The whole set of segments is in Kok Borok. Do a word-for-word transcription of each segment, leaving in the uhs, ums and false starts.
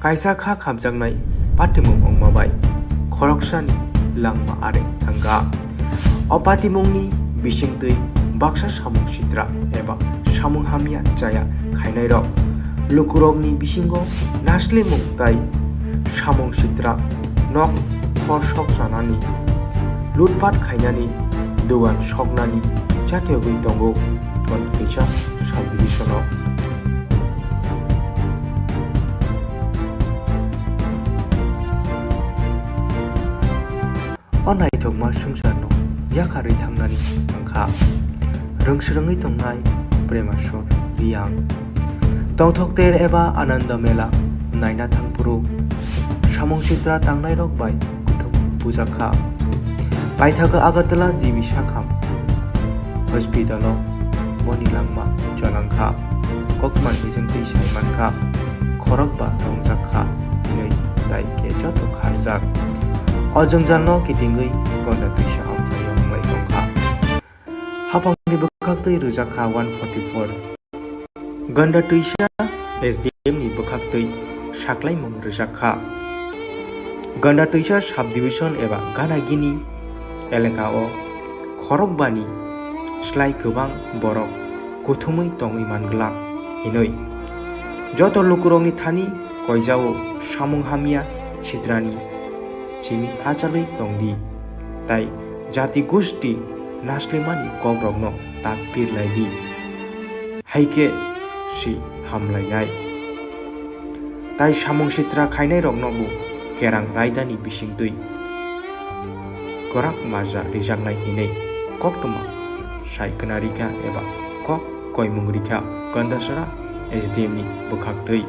Kaisa kha khamjaknai patimung wngma bai khoroksani langma areng thangkha. O patimungni bisingtwi baksa samung sitra eba samung hamya chaya khainairok lukurokni bisingo naslimung tai samung sitra nok khor sok chanani, lutpat khainani, dogan soknani chatiyogwi tongo Gandatoisa subdivision-o. O naithokma swngcharno yakarwi thangnani wngkha rwngsrwngwi tongnai Premaswar Reang. Tongthok ter eba Ananda Mela naina thangphuru samung sitra tangnairok bai kuthum bujakha. Paithago Agartala G B Sakham hospital-o boni langma chonangkha. Koktwma hwnwi chwng twi sai mankha, khorokba romjakha hinwi tai khe joto kharjak. O jwngjalno kitingwi Gandatoisa amchaio wnglai tongkha. Haphangni bwkhaktwi rwjakha one forty-four. Gandatoisa S D M ni bwkhaktwi saklaimung rwjakha. Gandatoisa subdivision eba ganagini eleka-o khorokbani slai kwbang borok kuthumwi tongwi manglak hinwi joto lukurokni thani koijao samung hamya sitrani chimi hachalwi tongdi, tai jati gusti naslimani kokrokno tak pirlaidi, hai khe si hamlainai. Tai samung sitra khainairokno bo kerang raidani bisingtwi kwrak maja rijaknai hinwi koktwma sai khna rikha eba kok koimung rikha Gandasara S D M ni bwkhaktwi.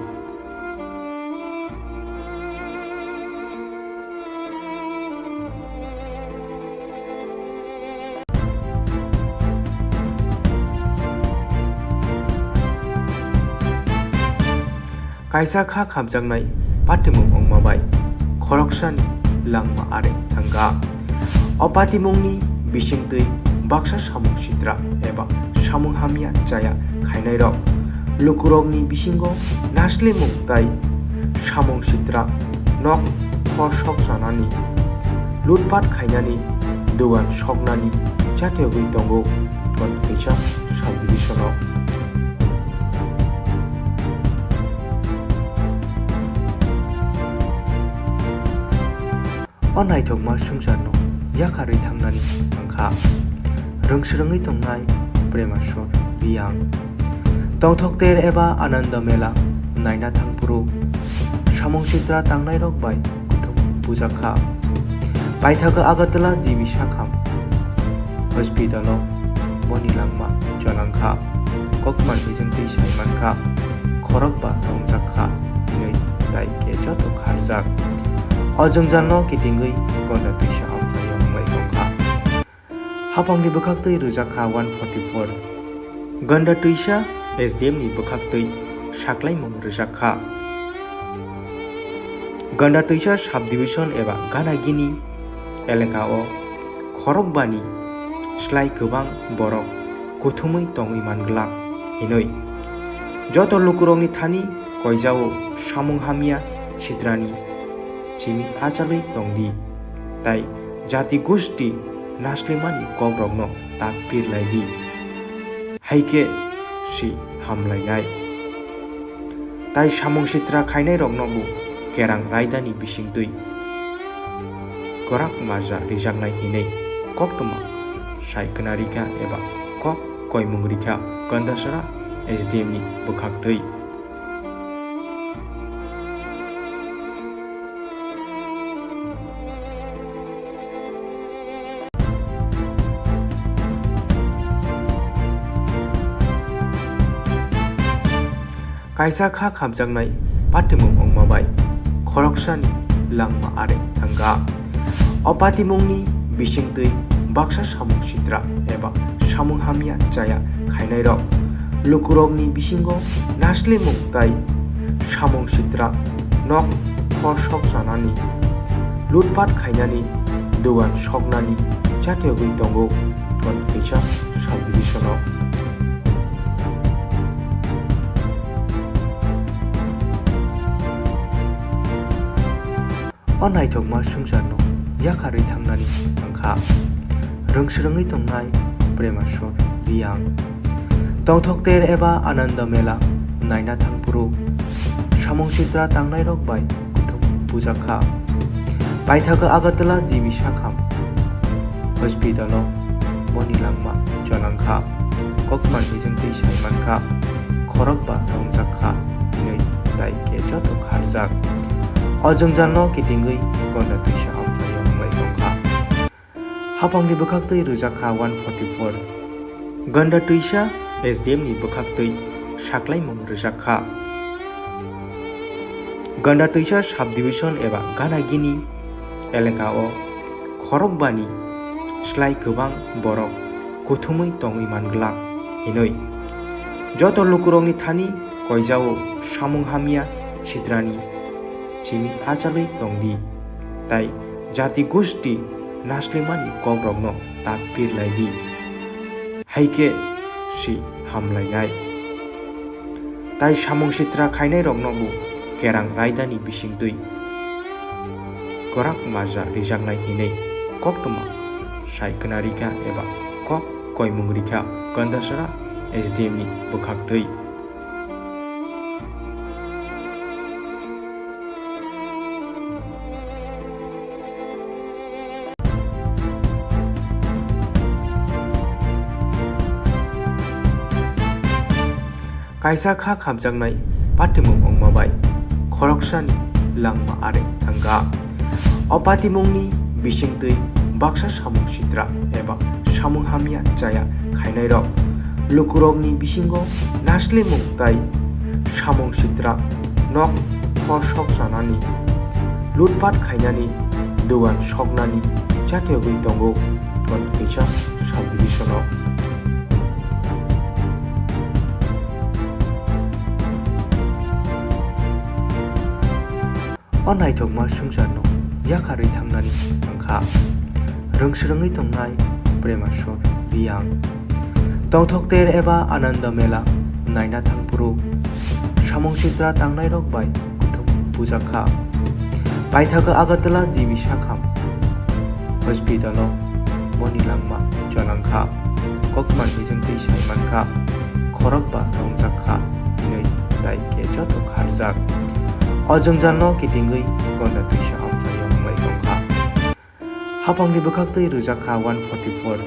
Kaisa kha khamjaknai patimung wngma bai khoroksani langma areng thangkha. O patimungni bisingtwi baksa samung sitra eba samung hamya chaya khainairok lukurokni bisingo naslimung tai samung sitra nok khor sok chanani, lutpat khainani, dogan soknani chatiyogwi tongo Gandatoisa subdivision-o. O naithokma swngcharno yakarwi thangnani wngkha rwngsrwngwi tongnai Premaswar Reang. Tongthok ter eba Ananda Mela naina thangphuru samung sitra tangnairok bai kuthum bujakha. Paithago Agartala G B Sakham hospital-o boni langma chonangkha. Koktwma hwnwi chwng twi sai mankha, khorokba romjakha hinwi tai khe joto kharjak. O jwngjalno kitingwi Gandatoisa amchaio wnglai tongkha. Haphangni bwkhaktwi rwjakha one forty-four. Gandatoisa S D M ni bwkhaktwi saklaimung rwjakha. Gandatoisa subdivision eba ganagini eleka-o khorokbani slai kwbang borok kuthumwi tongwi manglak hinwi joto lukurokni thani koijao samung hamya sitrani chimi hachalwi tongdi, tai jati gusti naslimani kokrokno tak pirlaidi, hai khe si hamlainai. Tai samung sitra khainairokno bo kerang raidani bisingtwi kwrak maja rijaknai hinwi koktwma sai khna rikha eba kok koimung rikha Gandasara S D M ni bwkhaktwi. Kaisa kha khamjaknai patimung wngma bai khoroksani langma areng thangkha. O patimungni bisingtwi baksa samung sitra eba samung hamya chaya khainairok lukurokni bisingo naslimung tai samung sitra nok khor sok chanani, lutpat khainani, dogan soknani chatiyogwi tongo Gandatoisa subdivision-o. O naithokma swngcharno yakarwi thangnani wngkha. Rwngsrwngwi tongnai Premaswar Reang. Tongthok ter eba Ananda Mela naina thangphuru samung sitra tangnairok bai kuthum bujakha. Paithago Agartala G B Sakham hospital-o boni langma chonangkha. Kokma hijwng twi sai mankha, khorokba romjakha hinwi tai khe joto kharjak. O jwngjalno kitingwi Gonda twisa amchaio wngwi tongkha. Haphangni bwkhaktwi rwjakha one forty four. Gonda twisa S D M ni bwkhaktwi saklaimung rwjakha. Gonda twisa subdivision eba Ganagini elaka o khorokbani slai kwbang borok kuthumwi tongwi manglak hinwi joto lukurokni thani koijao samung hamya sitrani chimi hachalwi tongdi, tai jati gusti naslimani kokrokno ta pirlaidi. Hai khe si hamlainai. Tai samung sitra khainairokno bo kerang raidani bisingtwi kwrak maja rijaknai hinwi koktwma sai khwnarikha eba kok koimung rikha Gandasara S D M ni bwkhaktwi. Kaisa kha khamjaknai patimung wngma bai khoroksani langma areng thangkha. O patimungni bisingtwi baksa samung sitra eba samung hamya chaya khainairok lukurokni bisingo naslimung tai samung sitra nok khor sok chanani, lutpat khainani, dogan soknani chathogwi tongo Tonpitisa subdivision-o. O naithokma swngcharno yakarwi thangnani wngkha. Rwngsrwngwi tongnai Premaswar Reang. Tongthok ter eba Ananda Mela naina thangphuru samung sitra tangnairok bai kuthum bujakha. Paithago Agartala G B Sakham hospital-o boni langma chonangkha. Kokma hijwng twi sai mankha, khorokba romjakha hinwi tai khe joto kharjak. O jwngjalno kitingwi Gonda twisa amchaio wngwi tongkha. Haphangni bwkhaktwi rwjakha one forty four.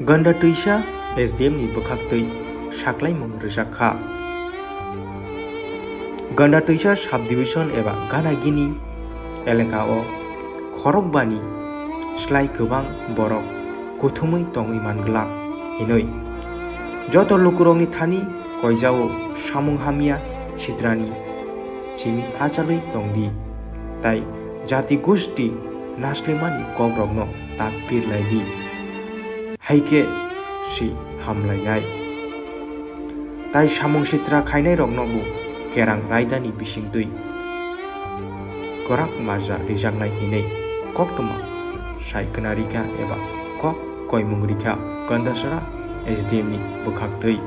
Gonda twisa S D M ni bwkhaktwi saklaimung rwjakha. Gonda twisa subdivision eba Ganagini elaka o khorokbani slai kwbang borok kuthumwi tongwi manglak hinwi joto lukurokni thani koijao samung hamya sitrani chimi hachalwi tongdi, tai jati gusti naslimani kokrokno ta pirlaidi. Hai khe si hamlainai. Tai samung sitra khainairokno bo kerang raidani bisingtwi kwrak maja rijaknai hinwi koktwma sai khwnarikha eba kok koimung rikha Gandasara S D M ni bwkhaktwi.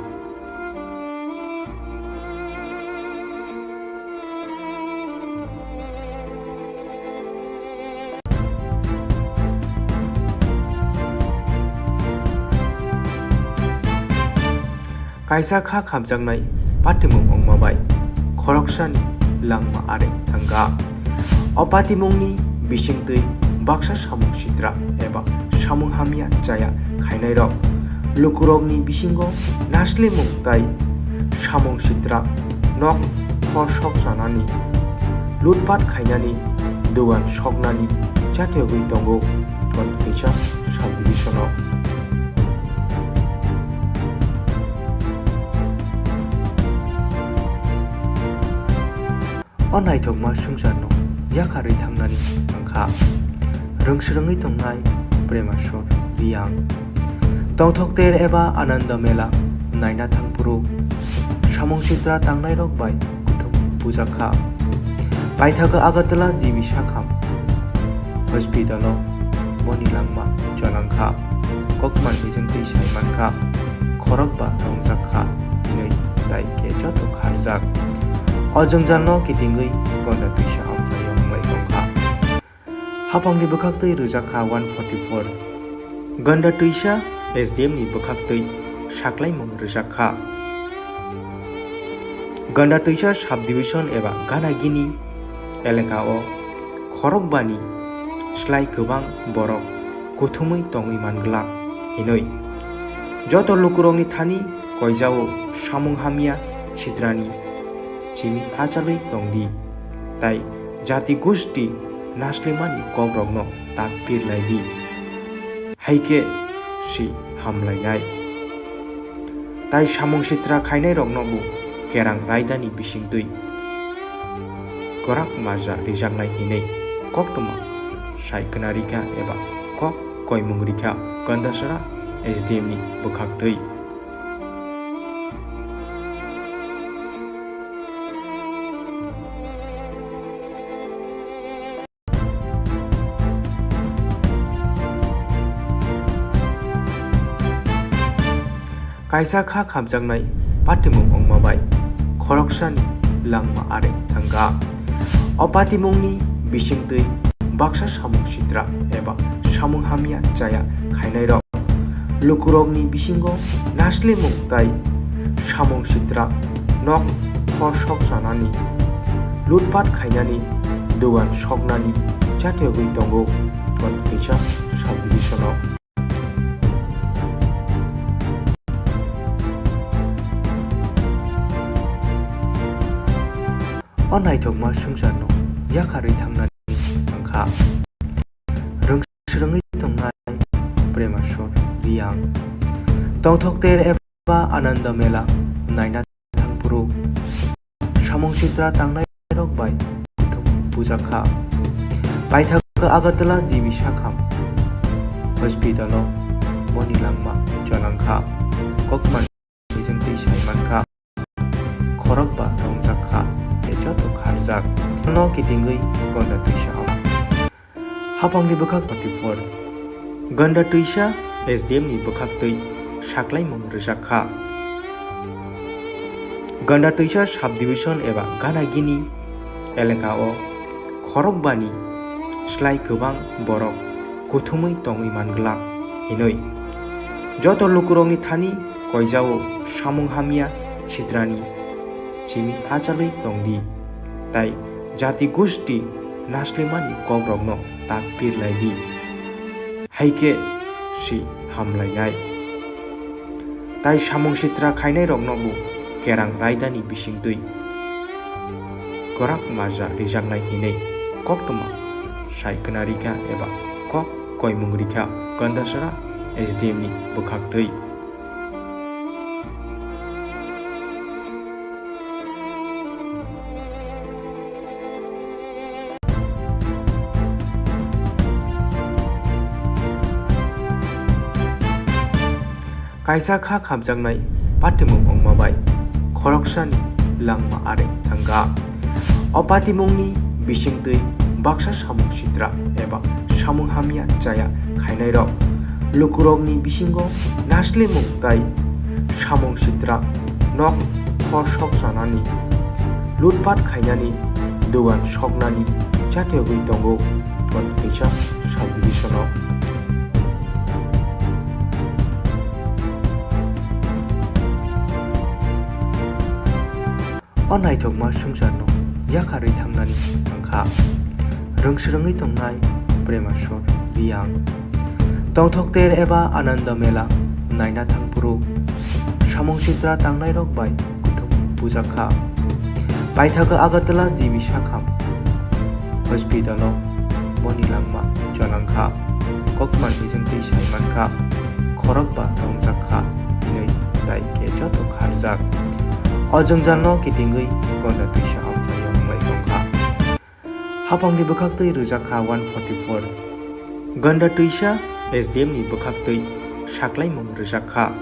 Kaisa kha khamjaknai patimung wngma bai khoroksani langma areng thangkha. O patimungni bisingtwi baksa samung sitra eba samung hamya chaya khainairok lukurokni bisingo naslimung tai samung sitra nok khor sok chanani, lutpat khainani, dogan soknani chathogwi tongo Tonpitisa subdivision-o. O naithokma swngcharno yakarwi thangnani wngkha. Rwngsrwngwi tongnai Premaswar Reang. Tongthok ter eba Ananda Mela naina thangphuru samung sitra tangnairok bai kuthum bujakha. Paithago Agartala G B Sakham hospital-o boni langma chonangkha. Kokma hijwng twi sai mankha, khorokba romjakha hinwi tai khe joto kharjak. O jwngjalno kitingwi Gonda twisa amchaio wngwi tongkha. Hapangni bwkhaktwi rwjak kha one forty four. Ganda twisa S D M ni bwkhaktwi saklaimung rwjak kha. Ganda twisa subdivision eba Ganagini eleka o khorokbani slai kwbang borok kuthumwi tongwi man glak hinwi joto lukurokni thani koijao samung hamya sitrani chimi hachalwi tongdi, tai jati gusti naslimani kokrokno tak pirlaidi, haikhe si hamlainai. Tai samung sitra khainairokno bo kerang raidani bisingtwi kwrak maja rijaknai hinwi koktwma sai kwnarikha eba kok koimung rikha Gandasara S D M ni bwkhaktwi. Kaisa kha khamjaknai patimung wngma bai khoroksani langma are thangkha. O patimungni bisingtwi baksa samung sitra eba samung hamya chaya khainairok lukurokni bisingo naslimung tai samung sitra nok khor sok chanani, lutpat khainani, dogan soknani chatiyogwi tongo Ganda twisa subdivision-o. O naithokma swngcharno yakarwi thangnani thangkha. Rwngsrwngwi tongnai Premaswr Riyang. Tongthok ter eba Ananda Mela naina thangphuru samung sitra tangnairok bai kuthum bujakha. Paithakgo Agartala G B Sakham hospital-o boni langma cholangkha. Kokman Twi sai mankha, khorokba romjak kha, tei joto kharjak. No kitingwi Ganda twisa hapang. Hapangni bwkhak twenty four. Ganda twisa S D M ni bwkhaktwi saklaimung rwjak kha. Ganda twisa subdivision eba Ganagini eleka o khorokbani slai kwbang borok kuthumwi tongwi man glak hinwi joto lukurokni thani koijao samung hamya sitrani chimi hachalwi tongdi, tai jati gusti naslimani kokrokno tak pirlaidi. Haikhe si hamlainai. Tai samung sitra khainairokno bo kerang raidani bisingtwi kwrak maja rijaknai hinwi koktwma sai kwnarikha eba kok koimung rikha Gandasara S D M ni bwkhaktwi. Kaisa kha khamjaknai patimung wngma bai khoroksani langma are thangkha. O patimungni bisingtwi baksa samung sitra eba samung hamya chaya khainairok lukurokni bisingo naslimung tai samung sitra nok khor sok chanani, lutpat khainani, dogan soknani chatiyogwi tongo Ganda twisa subdivision-o. O naithokma swngcharno yakarwi thangnani thangkha. Rwngsrwngwi tongnai Premaswr Riyang. Tongthok ter eba Ananda Mela naina thangphuru samung sitra tangnairok bai kuthum bujakha. Paithakgo Agartala G B Sakham hospital-o boni langma cholangkha. Kokman bisingtwi sai mankha, khorokba romjak kha hinwi, tai khe joto kharjak. O jwngjalno kitingwi Ganda twisa amchaio wngwi tongkha. Hapangni bwkhaktwi rwjak kha one forty four. Ganda twisa S D M ni bwkhaktwi saklaimung rwjak kha.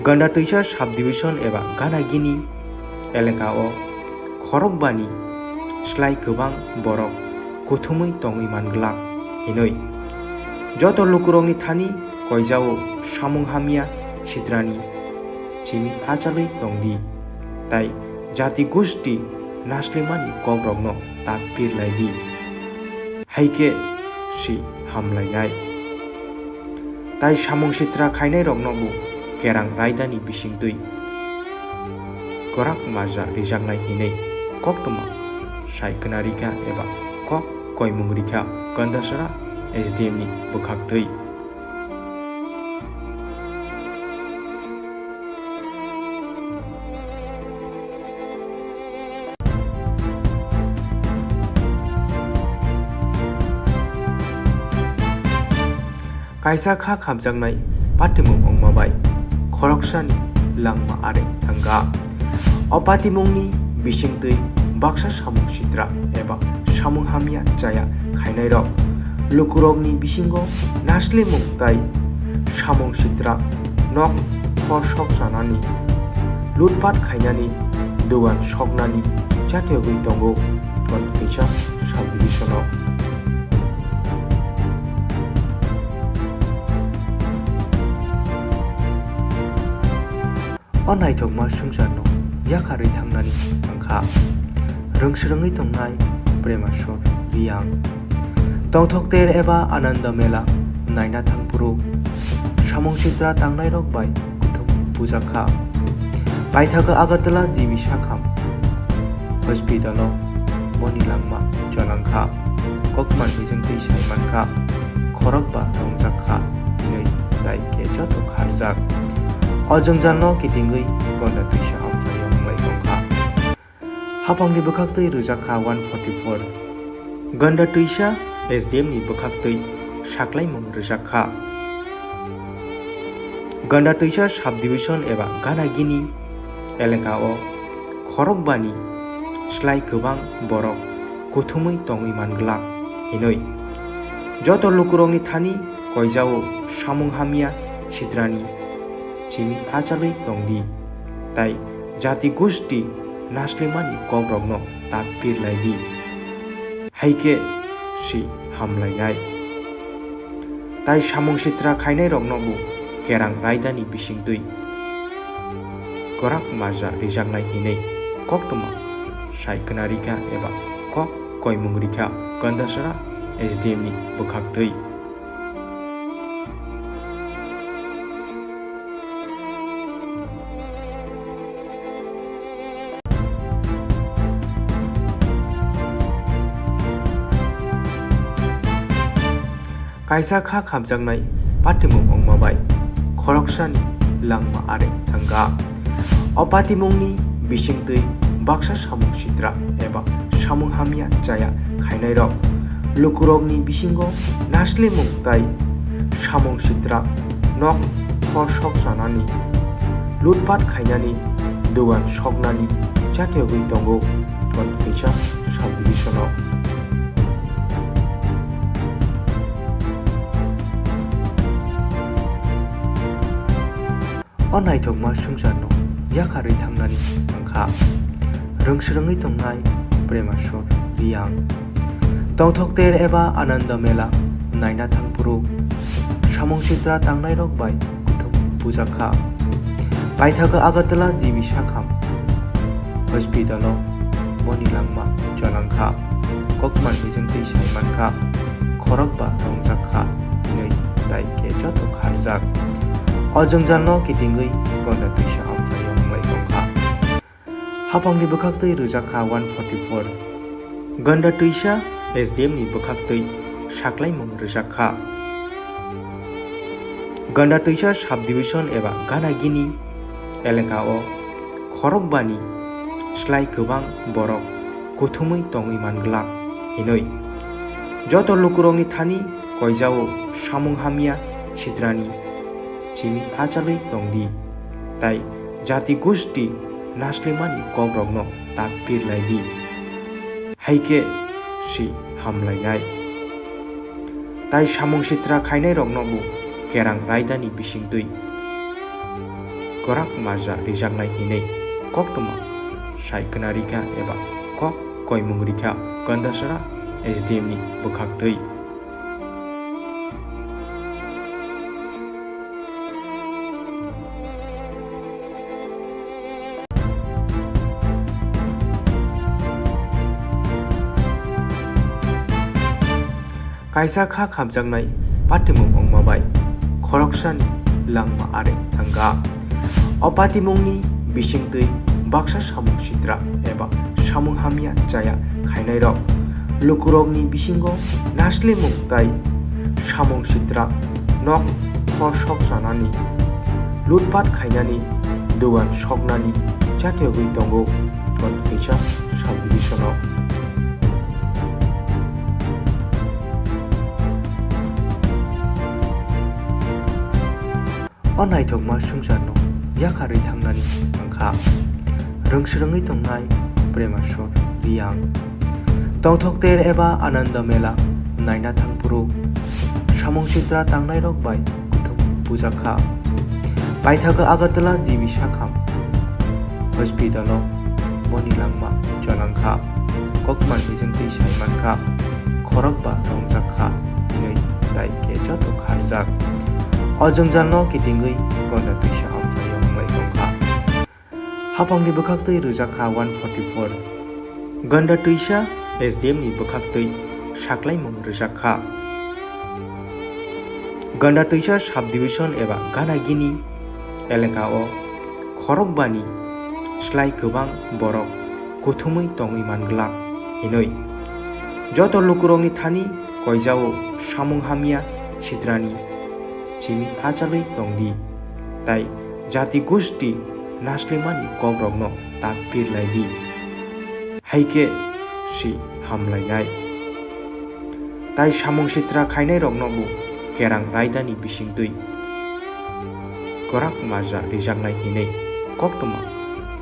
Ganda twisa subdivision eba Ganagini eleka o khorokbani slai kwbang borok kuthumwi tongwi man glak hinwi joto lukurokni thani koijao samung hamya sitrani chimi hachalwi tongdi, tai jati gusti naslimani kokrokno tak pirlaidi. Hai khe si hamlainai. Tai samung sitra khainairokno bo kerang raidani bisingtwi kwrak maja rijaknai hinwi koktwma sai khna rikha eba kok koimung rikha Gandasara S D M ni bwkhaktwi. Kaisa kha khamjaknai patimung wngma bai khoroksani langma are thangkha. O patimungni bisingtwi baksa samung sitra eba samung hamya chaya khainairok lukurokni bisingo naslimung tai samung sitra nok khor sok chanani, lutpat khainani, dogan soknani chatiyogwi tongo Gandatoisa subdivision-o. O naithokma swngcharno yakharwi thangnani thangkha. Rwngswrwngwi tongnai Premaswar Riyang. Tongthok ter eba Ananda Mela naina thangphuru samung sitra tangnairok bai kuthum bujakha. Paithago Agartala G B Sakham hospital-o boni langma chonangkha. Kokman hijwng twi sai mankha, khorok ba romjakha hinwi tai khe joto kharjak. O jwngjalno kitingwi Gandatoisa amchaio wnglai tongkha. Haphangni bwkhaktwi rwjakha one forty four. Gandatoisa S D M ni bwkhaktwi saklaimung rwjakha. Gandatoisa subdivision eba Ganagini elaka o khorokbani slai kwbang borok kuthumwi tongwi manglak hinwi joto lukurokni thani koijao samung hamya sitrani chimi hachalwi tongdi, tai jati gusti naslimani kokrokno ta pirlaidi. Hai khe si hamlainai. Tai samung sitra khainairokno bo kerang raidani bisingtwi kwrak maja rijaknai hinwi koktwma sai khna rikha eba kok koimung rikha Gandasara S D M ni bwkhaktwi. Kaisa kha khamjaknai patimung wngma bai khoroksani langma are thangkha. O patimungni bisingtwi baksa samung sitra eba samung hamya chaya khainairok lukurokni bisingo naslimung tai samung sitra nok khor sok chanani, lutpat khainani, dogan soknani chatiyogwi tongo Gandatoisa subdivision-o. O naithokma swngcharno yakharwi thangnani thangkha. Rwngswrwngwi tongnai Premaswar Riyang. Tongthok ter eba Ananda Mela naina thangphuru samung sitra tangnairok bai kuthum bujakha. Paithago Agartala G B Sakham hospital-o boni langma chonangkha. Kokman hijwng twi sai mankha, khorok ba romjakha hinwi tai khe joto kharjak. O jwngjalno kitingwi Gandatoisa amchaio wnglai tongkha. Haphangni bwkhaktwi rwjakha one forty four. Gandatoisa S D M ni bwkhaktwi saklaimung rwjakha. Gandatoisa subdivision eba Ganagini elaka o khorokbani slai kwbang borok kuthumwi tongwi manglak hinwi joto lukurokni thani koijao samung hamya sitrani chimi hachalwi tongdi, tai jati gusti naslimani kokrokno ta pirlaidi. Hai khe si hamlainai. Tai samung sitra khainairokno bo kerang raidani bisingtwi kwrak maja rijaknai hinwi koktwma sai khna rikha eba kok koimung rikha Gandasara S D M ni bwkhaktwi. Kaisa kha khamjaknai patimung wngma bai khoroksani langma are thangkha. O patimungni bisingtwi baksa samung sitra eba samung hamya chaya khainairok lukurokni bisingo naslimung tai samung sitra nok khor sok chanani, lutpat khainani, dogan soknani chatiyogwi tongo Gonda Twisa subdivision-o. O naithokma swngcharno yakarwi thangnani wngkha rwngsrwngwi tongnai Premashwar Riyang. Tongthok ter eba Ananda Mela naina thangphuru samung sitra tangnairok bai kuthum bujakha. Paithago Agartala G B Sakham hospital-o boni langma chonangkha. Kokman hijwng twi sai mankha, khorok ba romjakha hinwi tai khe joto kharjak. O jwngjalno kitingwi Gonda Twisa amchaio wnglai tongkha. Haphangni bwkhaktwi rwjakha one forty-four. Gonda Twisa S D M ni bwkhaktwi saklaimung rwjakha. Gonda Twisa subdivision eba Ganagini elaka o khorokbani slai kwbang borok kuthumwi tongwi manglak hinwi joto lukurokni thani koijao samung hamya sitrani chimi hachalwi tongdi, tai jati gusti naslimani kokrokno ta pirlaidi, hai khe si hamlainai. Tai samung sitra khainairokno bo kerang raidani bisingtwi kwrak maja rijaknai hinwi koktwma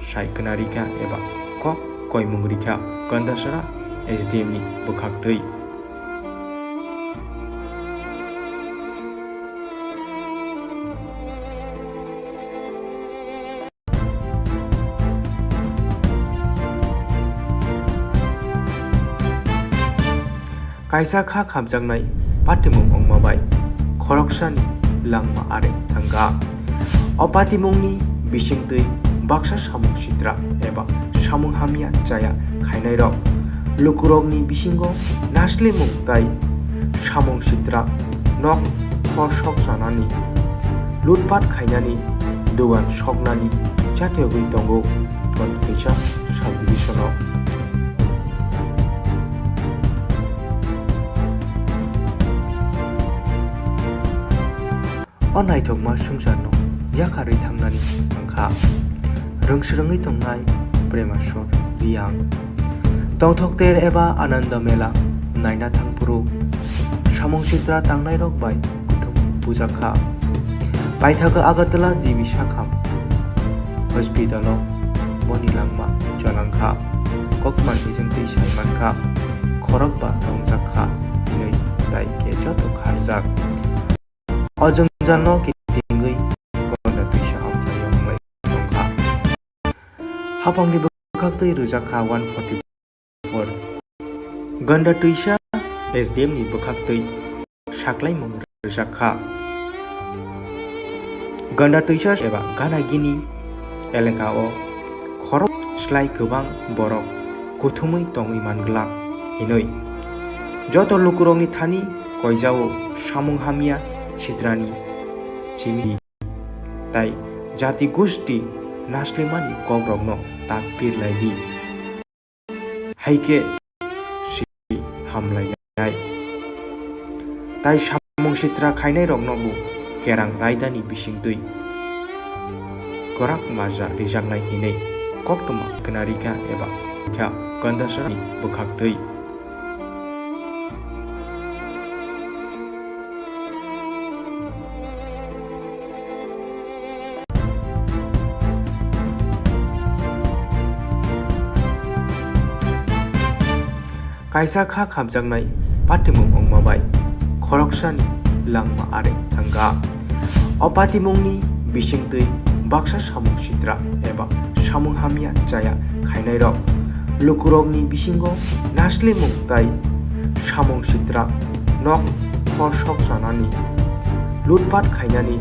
sai khna rikha eba kok koimung rikha Gandasara S D M ni bwkhaktwi. Kaisa kha khamjaknai patimung wngma bai khoroksani langma are thangkha. O patimungni bisingtwi baksa samung sitra eba samung hamya chaya khainairok lukurokni bisingo naslimung tai samung sitra nok khor sok chanani, lutpat khainani, dogan soknani chatiyogwi tongo Gonda Twisa subdivision-o. O naithokma swngcharno yakarwi thangnani wngkha rwngsrwngwi tongnai Premashwar Riyang. Tongthok ter eba Ananda Mela naina thangphuru samung sitra tangnairok bai kuthum bujakha. Paithago Agartala G B Sakham hospital-o boni langma chonangkha. Kokman hijwng twi sai mankha, khorok ba romjakha hinwi tai khe joto kharjak. O jwngjalno kitingwi Gonda Twisa amchaio wnglai tongkha. Haphangni bwkhaktwi rwjakha one forty-four. Gonda Twisa S D M ni bwkhaktwi saklaimung rwjakha. Gonda Twisa eba Ganagini elaka o khorok slai kwbang borok kuthumwi tongwi manglak hinwi joto lukurokni thani koijao samung hamya sitrani chimi tai jati gusti naslimani kokrokno ta pirlaidi. Hai khe si hamlainai. Tai samung sitra khainairokno bo kerang raidani bisingtwi kwrak maja rijaknai hinwi koktwma khna rikha eba kha Gandasarani bwkhaktwi. Kaisa kha khamjaknai patimung wngma bai khoroksani langma are thangkha. O patimungni bisingtwi baksa samung sitra eba samung hamya chaya khainairok lukurokni bisingo naslimung tai samung sitra nok khor sok chanani, lutpat khainani,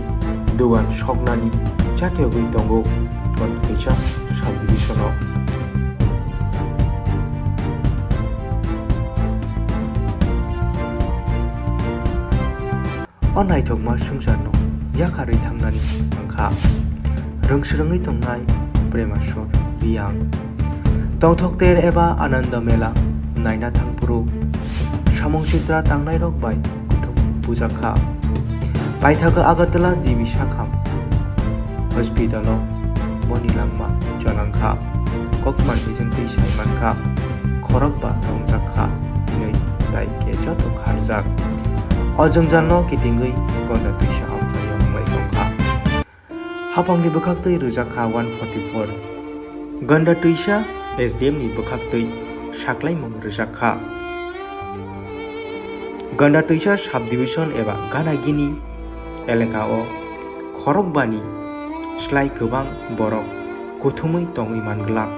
dogan soknani chatiyogwi tongo Gonda Twisa subdivision-o. O naithokma swngcharno yakarwi thangnani wngkha. Rwngsrwngwi tongnai Premaswar Reang. Tongthok ter eba Ananda Mela naina thangphuru samung sitra tangnairok bai kuthum bujakha. Paithago Agartala G B Sakham hospital-o boni langma chonangkha. Kokman bijwng twi sai mankha, khorokba romjakha hinwi tai khe joto kharjak. O jwngjalno kitingwi Gonda twisa amchaio wngwi tongkha. Haphangni bwkhaktwi rwjakha one forty four. Gonda twisa S D M ni bwkhaktwi saklaimung rwjakha. Gonda twisa subdivision eba Ganagini elaka o khorokbani slai kwbang borok kuthumwi tongwi manglak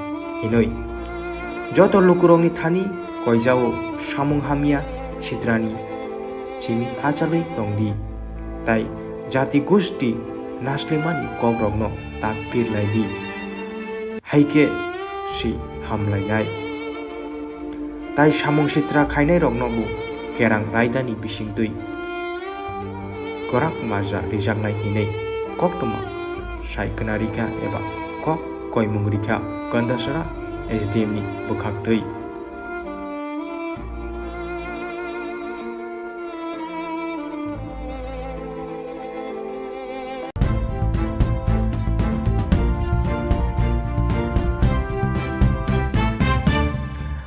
hinwi joto lukurokni thani koijao samung hamya sitrani chimi hachalwi tongdi, tai jati gusti naslimani kokrokno tak pirlaidi. Hai khe si hamlainai. Tai samung sitra khainairokno bo kerang raidani bisingtwi kwrak maja rijaknai hinwi koktwma sai kwnarikha eba kok koimung rikha Gandasara S D M ni bwkhaktwi.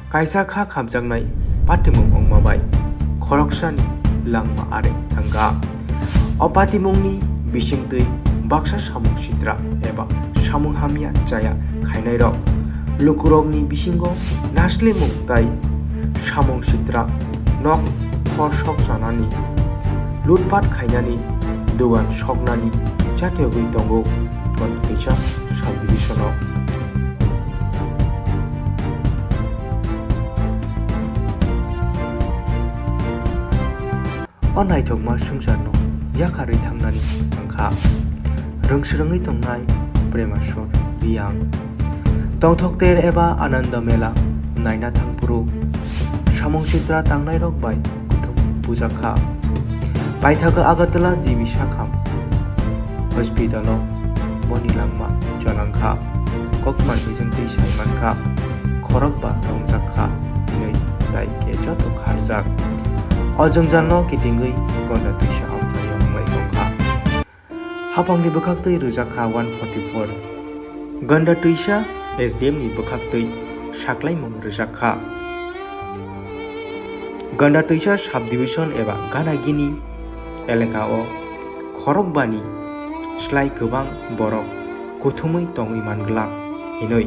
Kaisa kha khamjaknai patimung wngma bai khoroksani langma areng thangkha. O patimungni bisingtwi baksa samung sitra eba samung hamya chaya khainairok lukurokni bisingo naslimung tai samung sitra nok khor sok sanani lutpat khainani dogan soknani chatiyogwi tongo Gonda twisa subdivision-o. O naithokma swngcharno yakarwi thangnani wngkha. Rwngsrwngwi tongnai Premaswar Reang. Tongthok ter eba Ananda Mela naina thangphuru samung sitra tangnairok bai kuthum bujakha. Paithago Agartala G B Sakham hospital-o boni langma chonangkha. Kokman bijwng twi sai mankha, khorokba romjakha hinwi tai khe joto kharjak. O jwngjalno kitingwi Gonda twisa amchaio wngwi tongkha. Haphangni bwkhaktwi rwjakha one forty four. Gonda twisa S D M ni bwkhaktwi saklaimung rwjakha. Gonda twisa subdivision eba Ganagini elaka o khorokbani slai kwbang borok kuthumwi tongwi manglak hinwi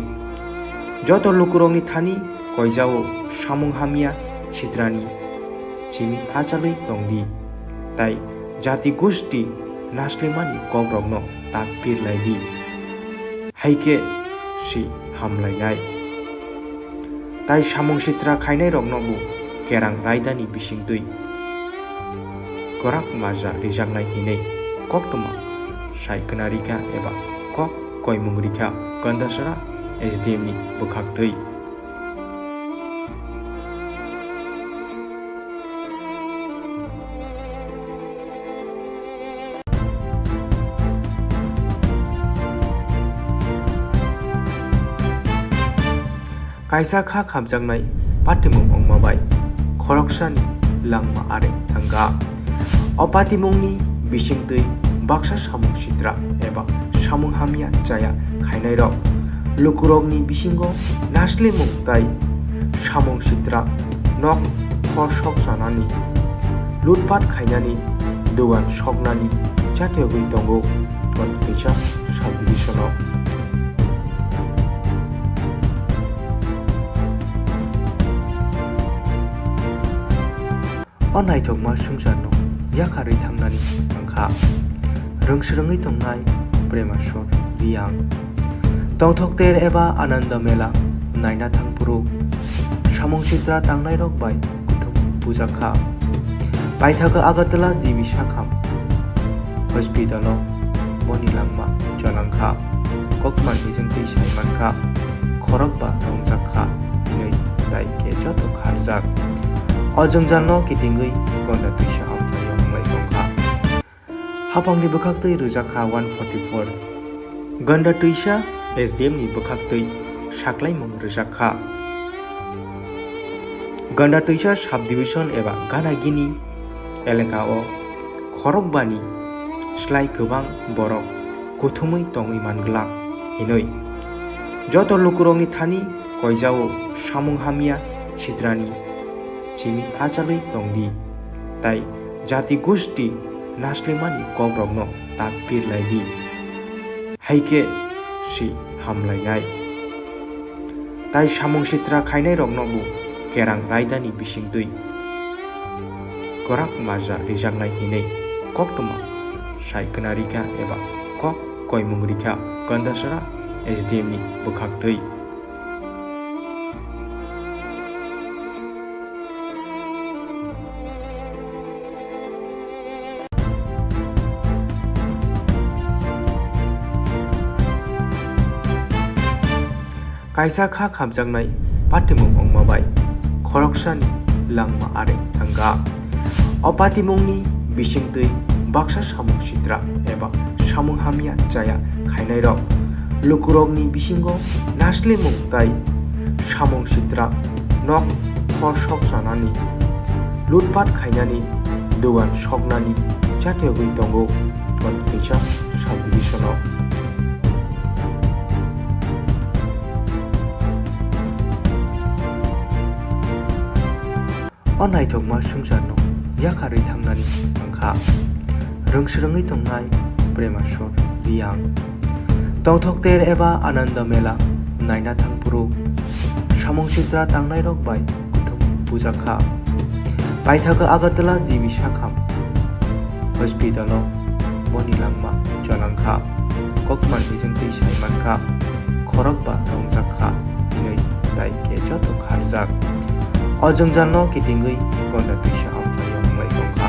joto lukurokni thani koijao samung hamya sitrani chimi hachalwi tongdi, tai jati gusti naslimani kokrokno tak pirlaidi. Hai khe si hamlainai. Tai samung sitra khainairokno bo kerang raidani bisingtwi kwrak maja rijaknai hinwi koktwma sai kwnarikha eba kok koimung rikha Gandasara S D M ni bwkhaktwi. Kaisa kha khamjaknai patimung wngma bai khoroksani langma areng thangkha. O patimungni bisingtwi baksa samung sitra eba samung hamya chaya khainairok lukurokni bisingo naslimung tai samung sitra nok khor sok sanani, lutpat khainani, dogan soknani chatiyogwi tongo Gonda twisa subdivision-o. O naithokma swngcharno yakarwi thangnani wngkha. Rwngsrwngwi tongnai Premaswar Reang. Tongthok ter eba Ananda Mela naina thangphuru samung sitra tangnairok bai kuthum bujakha. Paithago Agartala G B Sakham hospital-o boni langma chonangkha. Kokman bijwng twi sai mankha, khorokba romjakha hinwi tai khe joto kharjak. O jwngjalno kitingwi Gonda twisa amchaio wngwi tongkha. Haphangni bwkhaktwi rwjak kha one forty four. Ganda twisa S D M ni bwkhaktwi saklaimung rwjak kha. Ganda twisa subdivision eba Ganagini elaka o khorokbani slai kwbang borok kuthumwi tongwi man glak hinwi joto lukurokni thani koijao samung hamya sitrani chimi hachalwi tongdi, tai jati gusti naslimani kokrokno ta pirlaidi, haikhe si hamlainai. Tai samung sitra khainairokno bo kerang raidani bisingtwi kwrak maja rijaknai hinwi koktwma sai khna rikha eba kok koimung rikha Gandasara S D M ni bwkhaktwi. Kaisa kha khamjaknai patimung wngma bai khoroksani langma areng thangkha. O patimungni bisingtwi baksa samung sitra eba samung hamya chaya khainairok lukurokni bisingo naslimung tai samung sitra nok khor sok chanani, lutpat khainani, dogan soknani chatiyogwi tongo Ganda twisa subdivision-o. O naithokma swngcharno yakarwi thangnani wngkha rwngsrwngwi tongnai Premaswar Riyang. Tongthok ter eba Ananda Mela naina thangphuru samung sitra tangnairok bai kuthum bujakha. Paithago Agartala G B Sakham Hospital-o boni langma cholangkha. Kokman bijwng twi sai mankha, khorokba romjakha hinwi tai khe joto kharjak. O jwngjalno kitingwi Ganda twisa amchaio wngwi tongkha.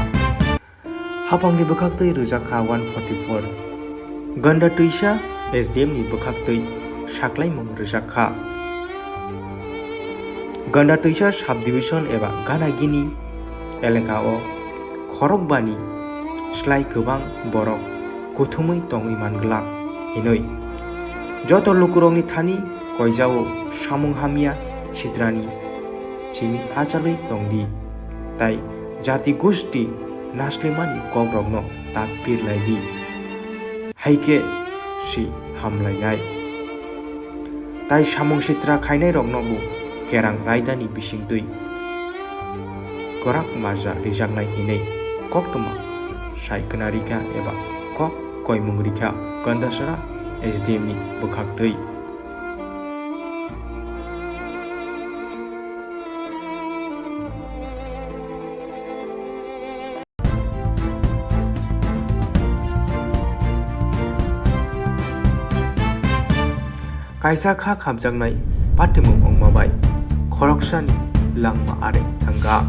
Haphangni bwkhaktwi rwjak kha one forty four. Ganda twisa S D M ni bwkhaktwi saklaimung rwjak kha. Ganda twisa subdivision eba Ganagini elaka o khorokbani slai kwbang borok kuthumwi tongwi man glak hinwi joto lukurokni thani koijao samung hamya sitrani chimi hachalwi tongdi, tai jati gusti naslimani kokrokno ta pirlaidi, haikhe si hamlainai. Tai samung sitra khainairokno bo kerang raidani bisingtwi kwrak maja rijaknai hinwi koktwma sai khna rikha eba kok koimung rikha Gandasara S D M ni bwkhaktwi. Kaisa kha khamjaknai patimung wngma bai khoroksani langma areng thangkha.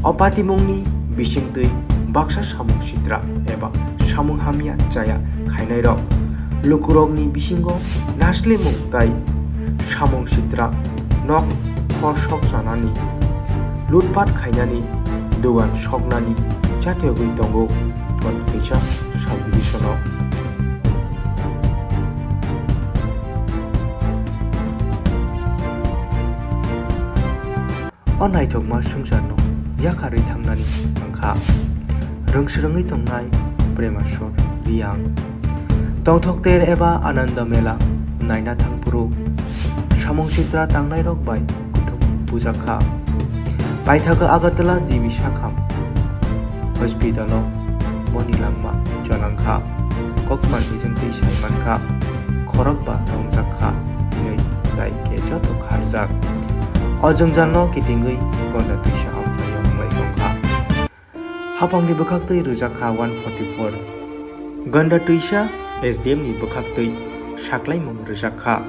O patimungni bisingtwi baksa samung sitra eba samung hamya chaya khainairok lukurokni bisingo naslimung tai samung sitra nok khor sok chanani, lutpat khainani, dogan soknani chatiyogwi tongo Ganda twisa subdivision-o. O naithokma swngcharno yakarwi thangnani wngkha rwngsrwngwi tongnai Premaswar Riyang. Tongthok ter eba Ananda Mela naina thangphuru samung sitra tangnairok bai kuthum bujakha. Paithago Agartala G B Sakham Hospital-o boni langma cholangkha. Kokman bijwng twi sai mankha, khorokba romjakha hinwi tai khe joto kharjak. O jwngjalno kitingwi Ganda twisa amchaio wngwi tongkha. Haphangni bwkhaktwi rwjak kha one forty four. Ganda twisa S D M ni bwkhaktwi saklaimung rwjak kha.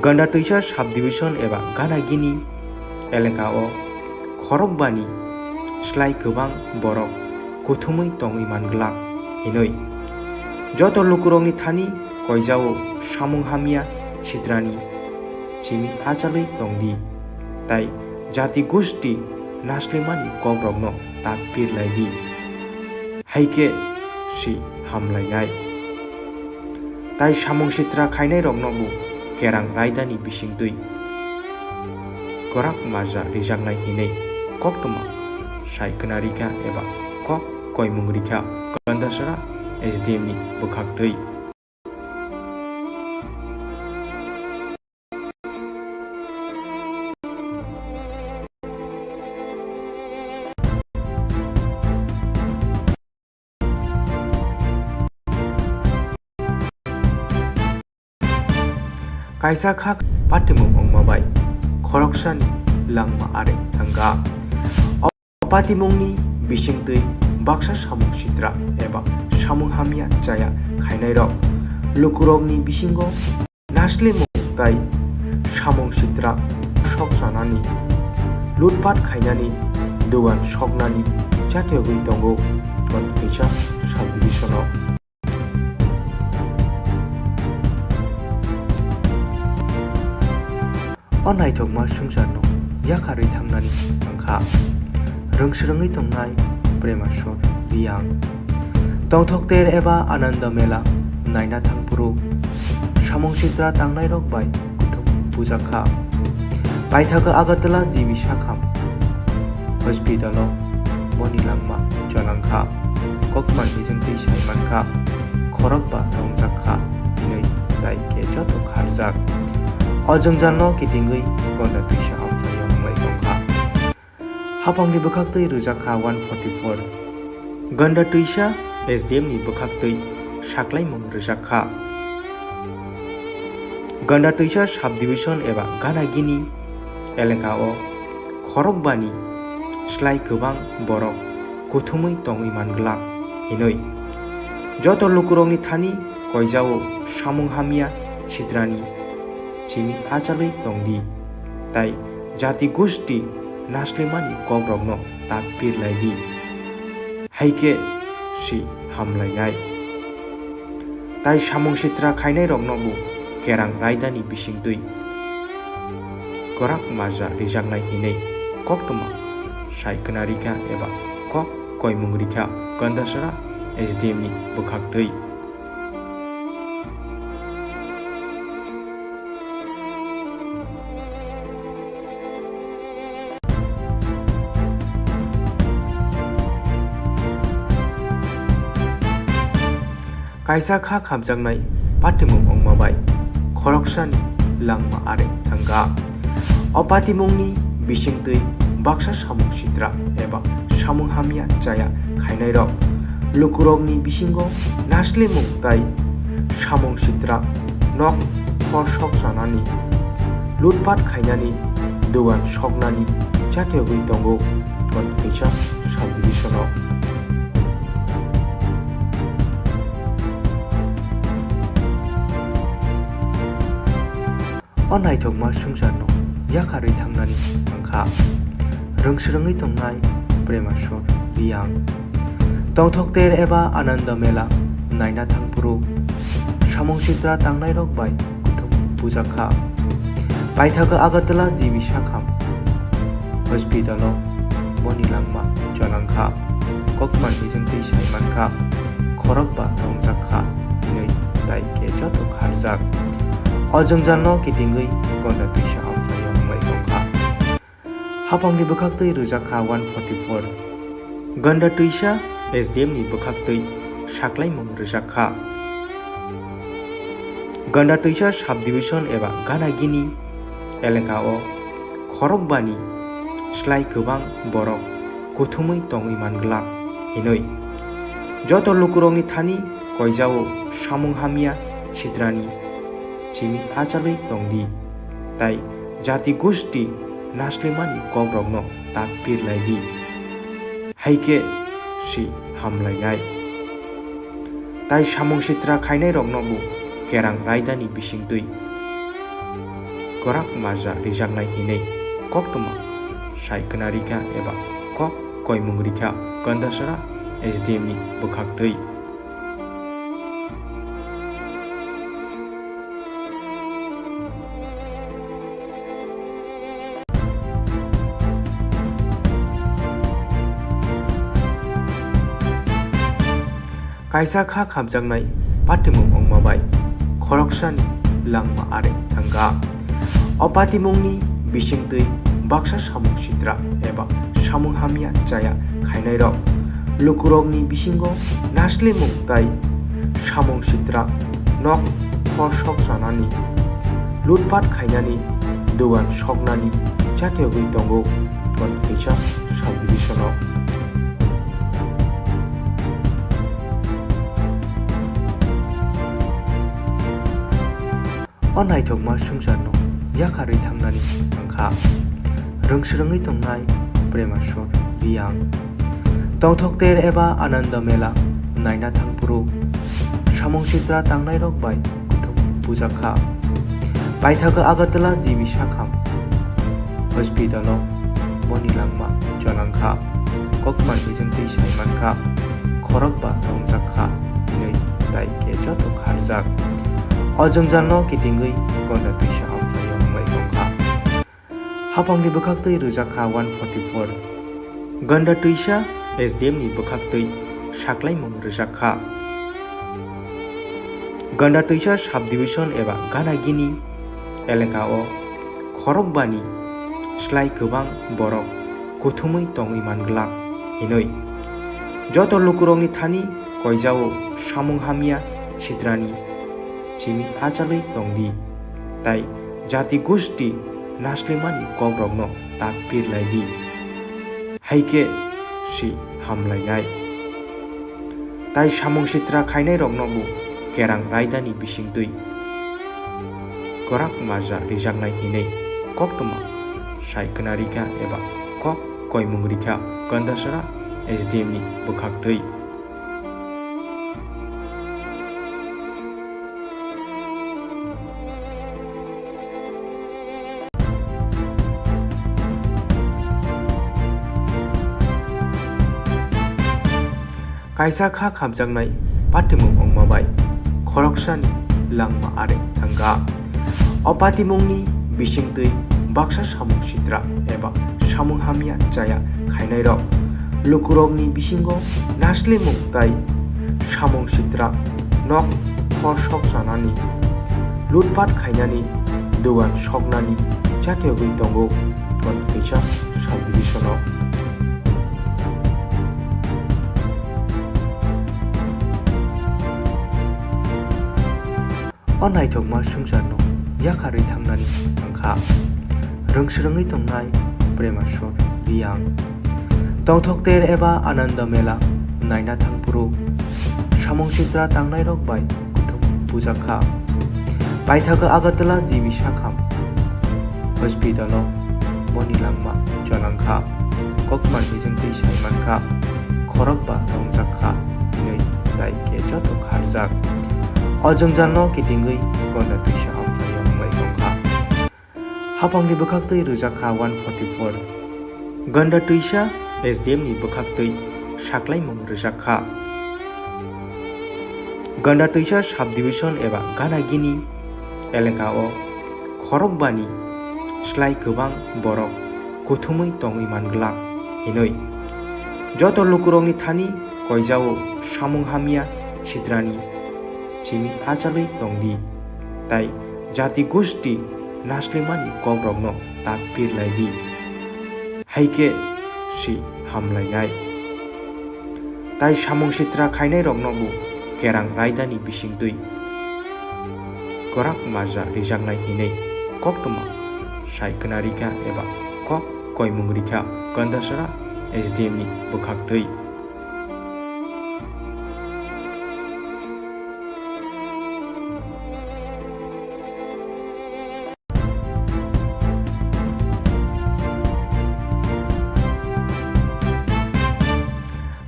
Ganda twisa subdivision eba Ganagini elaka o khorokbani slai kwbang borok kuthumwi tongwi man glak hinwi joto lukurokni thani koijao samung hamya sitrani chimi hachalwi tongdi, tai jati gusti naslimani kokrokno ta pirlaidi. Hai khe si hamlainai. Tai samung sitra khainairokno bo kerang raidani bisingtwi kwrak maja rijaknai hinwi koktwma sai khna rikha eba kok koimung rikha Gandasara S D M ni bwkhaktwi. Kaisa kha patimung wngma bai khoroksani langma are thangkha. O patimungni bisingtwi baksa samung sitra eba samung hamya chaya khainairok lukurokni bisingo naslimung tai samung sitra sokchanani, lutpat khainani, dogan soknani chatiyogwi tongo Gandatoisa subdivision-o. O naithokma swngcharno yakarwi thangnani wngkha rwngsrwngwi tongnai Premaswar Reang. Tongthok ter eba Ananda Mela naina thangphuru samung sitra tangnairok bai kuthum bujakha. Paithago Agartala G B Sakham hospital-o boni langma chonangkha. Kokman bijwng twi sai mankha, khorok ba romjakha hinwi tai khe joto kharjak. O jwngjalno kitingwi Gandatoisa amchaio wnglai tongkha. Haphangni bwkhaktwi rwjakha one forty four. Gandatoisa S D M ni bwkhaktwi saklaimung rwjakha. Gandatoisa subdivision eba Ganagini elaka o khorokbani slai kwbang borok kuthumwi tongwi mangwlak hinwi joto lukurokni thani koijao samung hamya sitrani chimi hachalwi tongdi. Tai jati gusti naslimani kokrokno ta pirlai di, hai khe si hamlainai. Tai samung sitra khainairokno bo kerang raidani bisingtwi kwrak maja rijaknai hinwi koktwma sai khna rikha eba kok koimung rikha Gandasara S D M ni bwkhaktwi. Kaisa kha khamjaknai patimung wngma bai khoroksani langma are thangkha. O patimungni bisingtwi baksa samung sitra eba samung hamya chaya khainairok lukurokni bisingo naslimung tai samung sitra nok khor sokchanani, lutpat khainani, dogan soknani chatiyogwi tongo Gandatoisa subdivision-o. O naithokma swngcharno yakarwi thangnani wngkha rwngsrwngwi tongnai Premaswar Reang. Tongthok ter eba Ananda Mela naina thangphuru samung sitra tangnairok bai kuthum bujakha. Paithago Agartala G B Sakham hospital-o boni langma chonangkha. Kokman bijwng twi sai mankha, khorok ba romjakha hinwi tai khe joto kharjak. O jwngjalno kitingwi Gandatoisa amchaio wnglai tongkha. Haphangni bwkhaktwi rwjakha one forty four. Gandatoisa S D M ni bwkhaktwi saklaimung rwjakha. Gandatoisa subdivision eba Ganagini elaka o khorokbani slai kwbang borok kuthumwi tongwi mangwlak hinwi joto lukurokni thani koijao samung hamya sitrani chimi hachalwi tongdi, tai jati gusti naslimani kokrokno ta pirlai di, hai khe si hamlainai. Tai samung sitra khainairokno bo kerang raidani bisingtwi kwrak maja rijaknai hinwi koktwma sai khna rikha eba kok koimung rikha Gandasara S D M ni bwkhaktwi. Kaisa kha khamjaknai patimung wngma bai khoroksani langma are thangkha. O patimungni bisingtwi baksa samung sitra eba samung hamya chaya khainairok lukurokni bisingo naslimung tai samung sitra nok khor sok sanani lutpat khainani dogan soknani chatiyogwi tongo Gandatoisa subdivision-o. O naithokma swngcharno yakharwi thangnani wngkha rwngsrwngwi tongnai Premaswar Reang. Tongthok ter eba Ananda Mela naina thangphuru samung sitra tangnairok bai kuthum bujakha. Paithago Agartala G B Sakham hospital-o boni langma chonangkha. Kokmar bijwng twi sai mankha, khorokba romjakha hinwi tai khe joto kharjak. O jwngjalno kitingwi Gandatoisa amchaio wngwi tongkha. Haphangni bwkhaktwi rwjakha one forty four. Gandatoisa S D M ni bwkhaktwi saklaimung rwjakha. Gandatoisa subdivision eba Ganagini eleka-o khorokbani slai kwbang borok kuthumwi tongwi manglak hinwi joto lukurokni thani koijao samung hamya sitrani chimi hachalwi tongdi. Tai jati gusti naslimani kokrokno tak pirlaidi. Haikhe si hamlainai. Tai samung sitra khainairokno bo kerang raidani bisingtwi kwrak maja rijaknai hinwi koktwma sai khna rikha eba kok koimung rikha Gandasara S D M ni bwkhaktwi. Kaisa kha khamjaknai patimung wngma bai khoroksani langma are thangkha. O patimungni bisingtwi baksa samung sitra eba samung hamya chaya khainairok lukurokni bisingo naslimung tai samung sitra nok khor sok sanani lutpat khainani dogan soknani chatiyogwi tongo Gandatoisa subdivision-o. O naithokma swngcharno yakharwi thangnani wngkha rwngsrwngwi tongnai Premaswar Reang. Tongthok ter eba Ananda Mela naina thangphuru samung sitra tangnairok bai kuthum bujakha. Paithago Agartala G B Sakham hospital-o boni langma chonangkha. Kokmar bijwng twi sai mankha, khorokba romjakha hinwi tai khe joto kharjak. O jwngjalno kitingwi Gandatoisa amchaio wngwi tongkha. Haphangni bwkhaktwi rwjakha one forty four. Gandatoisa S D M ni bwkhaktwi saklaimung rwjakha. Gandatoisa subdivision eba Ganagini eleka-o khorokbani slai kwbang borok kuthumwi tongwi manglak hinwi joto lukurokni thani koijao samung hamya sitrani chimi hachalwi tongdi. Tai jati gusti naslimani kokrokno tak pirlaidi. Haikhe si hamlainai. Tai samung sitra khainairokno bo kerang raidani bisingtwi kwrak maja rijaknai hinwi koktwma sai khna rikha eba kok koimung rikha Gandasara S D M ni bwkhaktwi.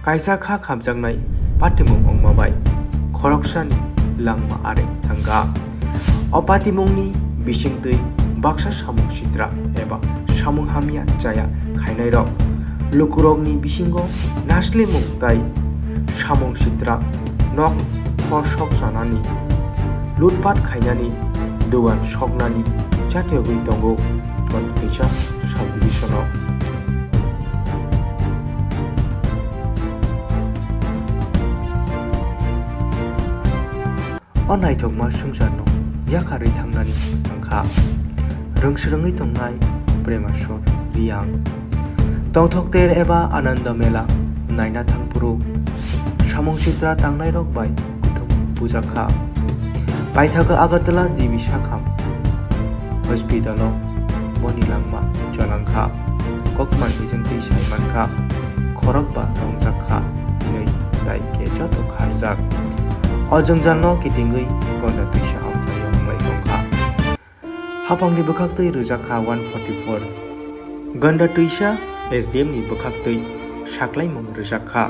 Kaisa kha khamjaknai patimung wngma bai khoroksani langma are thangkha. O patimungni bisingtwi baksa samung sitra eba samung hamya chaya khainairok lukurokni bisingo naslimung tai samung sitra nok khor sok sanani lutpat khainani dogan soknani chatiyogwi tongo Gandatoisa subdivision-o. O naithokma swngcharno yakarwi thangnani thangkha. Rwngsrwngwi tongnai Premaswar Reang. Tongthok ter eba Ananda Mela naina thangphuru samung sitra tangnairok bai kuthum bujakha. Paithago Agartala G B Sakham hospital-o boni langma cholangkha. Kokmar hijwng twi sai mankha, khorokba romjakha hinwi tai khe joto kharjak. O jwngjalno kitingwi Gonda twisa amchaio wnglai tongkha. Haphangni bwkhaktwi rwjakha one forty four. Gonda twisa S D M ni bwkhaktwi saklaimung rwjakha.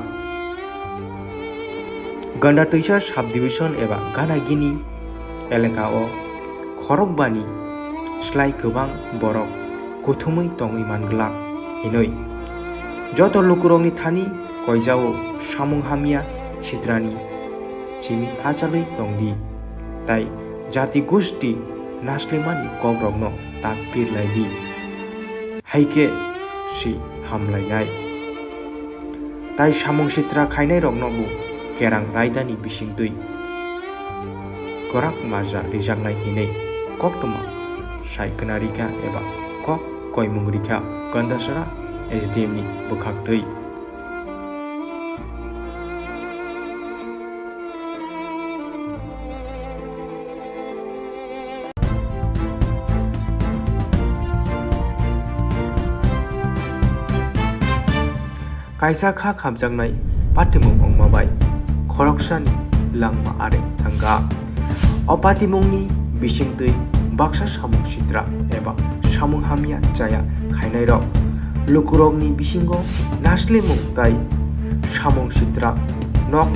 Gonda twisa subdivision eba Ganagini elaka o khorokbani slai kwbang borok kuthumwi tongwi manglak hinwi joto lukurokni thani koijao samung hamya sitrani chimi hachalwi tongdi, tai jati gusti naslimani kokrokno tak pirlaidi. Hai khe si hamlainai. Tai samung sitra khainairokno bo kerang raidani bisingtwi kwrak maja rijaknai hinwi koktwma sai kwnarikha eba kok koimung rikha Gandasara S D M ni bwkhaktwi. Kaisa kha khapjaknai patimung wngma bai khoroksani langma are thangkha. O patimungni bisingtwi baksa samung sitra eba samung hamya chaya khainairok lukurokni bisingo naslimung tai samung sitra nok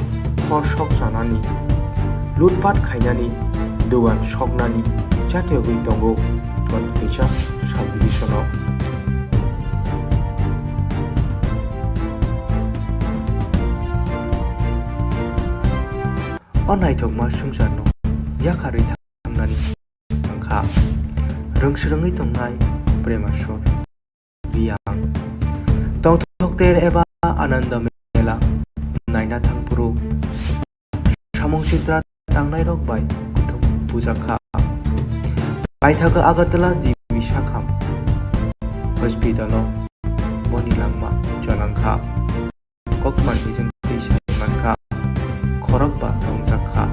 khor sok chanani, lutpat khainani, dogan soknani chatiyogwi tongo Gonda twisa subdivision-o. O naithokma swngcharno yakarwi thangnani thangkha. Rwngsrwngwi tongnai Premaswar Reang. Tongthok ter eba Ananda Mela naina thangphuru samung sitra tangnairok bai kuthum bujakha. Paithago Agartala G B Sakham hospital-o boni langma cholangkha. Kokmar hijwng twi sai mankha, khorokba romjakha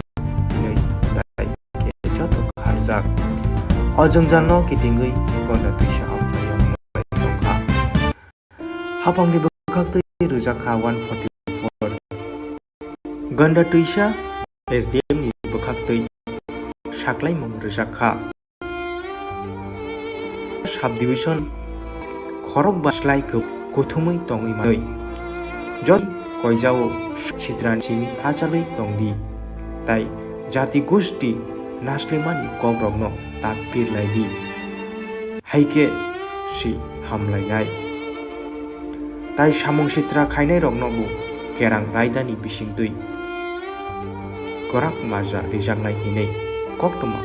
hinwi tai khe joto kharjak. O jwngjalno kitingwi Gonda twisa amchaio wnglai tongkha. Haphangni bwkhaktwi rwjakha one forty four. Gonda twisa S D M ni bwkhaktwi saklaimung rwjakha. Subdivision khorokba slai kw-, kuthumwi tongwi manwi jot koijao sitrani simi hachalwi tongdi, tai jati gusti naslimani kokrokno tak pirlaidi. Hai khe si hamlainai. Tai samung sitra khainairokno bo kerang raidani bisingtwi kwrak maja rijaknai hinwi koktwma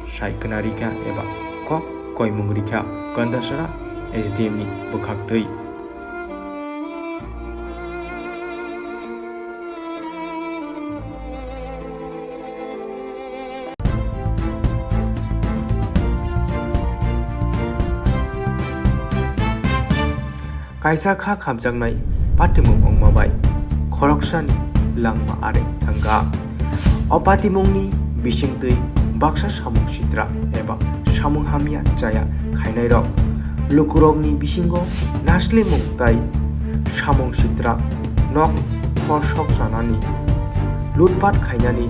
sai kwnarikha eba kok koimung rikha Gandasara S D M ni bwkhaktwi. Kaisa kha khapjaknai patimung wngma bai khoroksani langma are thangkha. O patimungni bisingtwi baksa samung sitra eba samung hamya chaya khainairok lukurokni bisingo naslimung tai samung sitra nok khor sok chanani, lutpat khainani,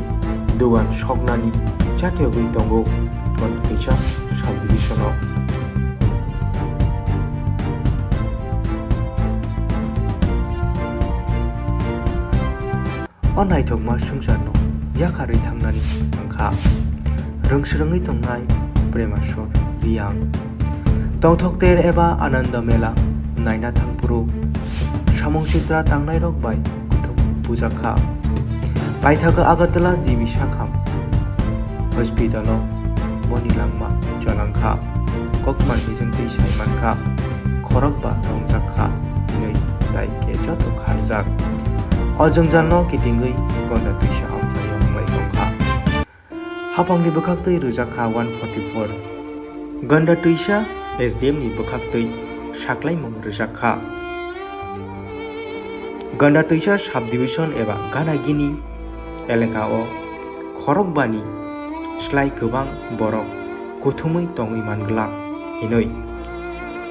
dogan soknani chatiyogwi tongo Gonda twisa subdivision-o. O naithokma swngcharno yakarwi thangnani thangkha. Rwngsrwngwi tongnai Premaswar Reang. Tongthok ter eba Ananda Mela naina thangphuru samung sitra tangnairok bai kuthum bujakha. Paithago Agartala G B Sakham hospital-o boni langma cholangkha. Kokmar hijwng twi sai mankha, khorokba romjakha hinwi tai khe joto kharjak. O jwngjalno kitingwi Gonda twisa amchaio wnglai tongkha. Haphangni bwkhaktwi rwjak kha one forty four. Ganda twisa S D M ni bwkhaktwi saklaimung rwjak kha. Ganda twisa subdivision eba Ganagini elaka o khorokbani slai kwbang borok kuthumwi tongwi man glak hinwi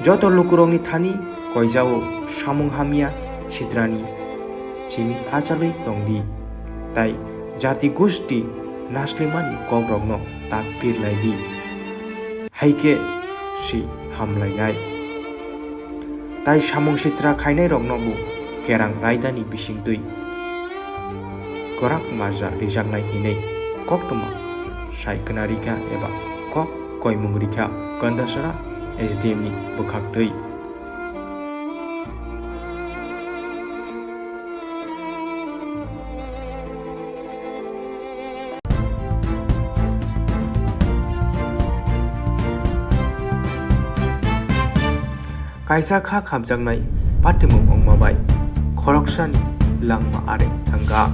joto lukurokni thani koijao samung hamya sitrani chimi hachalwi tongdi, tai jati gusti naslimani kokrokno tak pirlaidi, haikhe si hamlainai. Tai samung sitra khainairokno bo kerang raidani bisingtwi kwrak maja rijaknai hinwi koktwma sai khna rikha eba kok koimung rikha Gandasara S D M ni bwkhaktwi. Kaisa kha khamjaknai patimung wngma bai khoroksani langma are thangkha.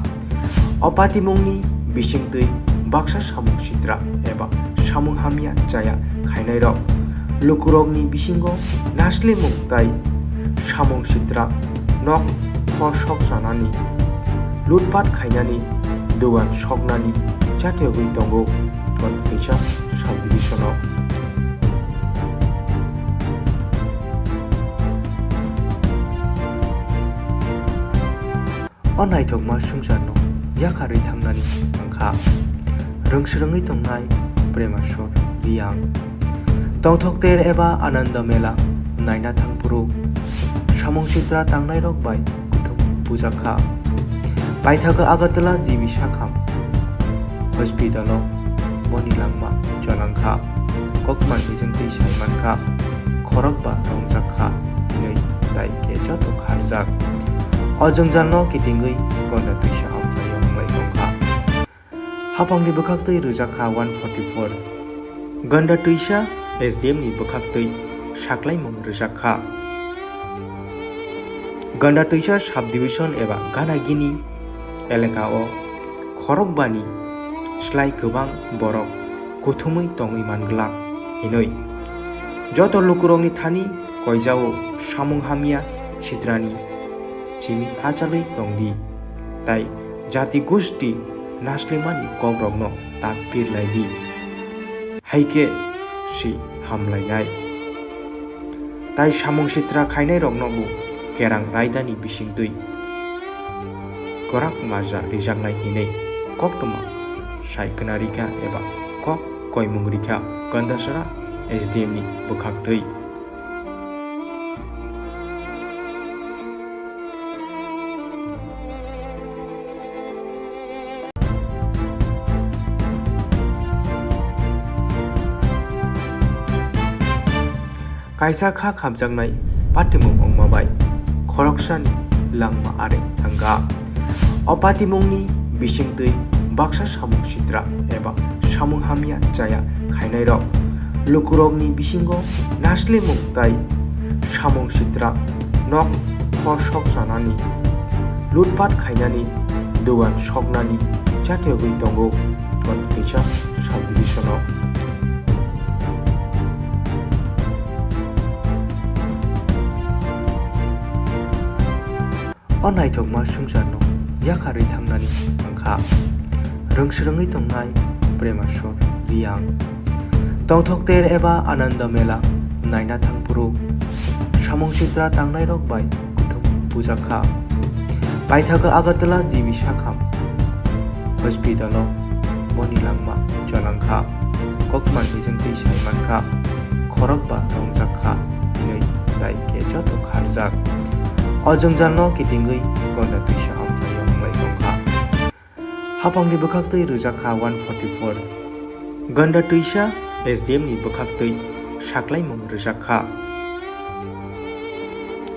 O patimungni bisingtwi baksa samung sitra eba samung hamya chaya khainairok lukurokni bisingo naslimung tai samung sitra nok khor sok chanani, lutpat khainani, dogan soknani chatiyogwi tongo Ganda twisa subdivision-o. O naithokma swngcharno yakarwi thangnani wngkha rwngsrwngwi tongnai Premaswar Riyang. Tongthok ter eba Ananda Mela naina thangphuru samung sitra tangnairok bai kuthum bujakha. Paithago Agartala G B Sakham hospital-o boni langma chonangkha. Kokmar bijing twi saimankha, khorokba romjakha hinwi tai khe joto kharjak. O jwngjalno kitingwi Ganda twisa amchaio wngwi tongkha. Haphangni bwkhaktwi rwjak kha one forty four. Ganda twisa S D M ni bwkhaktwi saklaimung rwjak kha. Ganda twisa subdivision eba Ganagini elaka o khorokbani slai kwbang borok kuthumwi tongwi man glak hinwi joto lukurokni thani koijao samung hamya sitrani chimi hachalwi tongdi, tai jati gusti naslimani kokrokno tak pirlaidi, haikhe si hamlainai. Tai samung sitra khainairokno bo kerang raidani bisingtwi kwrak maja rijaknai hinwi koktwma sai khna rikha eba kok koimung rikha Gandasara S D M ni bwkhaktwi. Kaisa kha khamjaknai patimung wngma bai khoroksani langma are thangkha. O patimungni bisingtwi baksa samung sitra eba samung hamya chaya khainairok lukurokni bisingo naslimung tai samung sitra nok khor sok chanani, lutpat khainani, dogan soknani chatiyogwi tongo Ganda twisa subdivision-o. O naithokma swngcharno yakarwi thangnani wngkha rwngsrwngwi tongnai Premaswar Riyang. Tongthok ter eba Ananda Mela naina thangphuru samung sitra tangnairok bai kuthum bujakha. Paithago Agartala G B Sakham hospital-o boni langma chonangkha. Kokmar bijing twi saimankha, khorokba romjakha hinwi tai khe joto kharjak. O jwngjalno kitingwi Ganda twisa amchaio wngwi tongkha. Haphangni bwkhaktwi rwjak kha one forty four. Ganda twisa S D M ni bwkhaktwi saklaimung rwjak kha.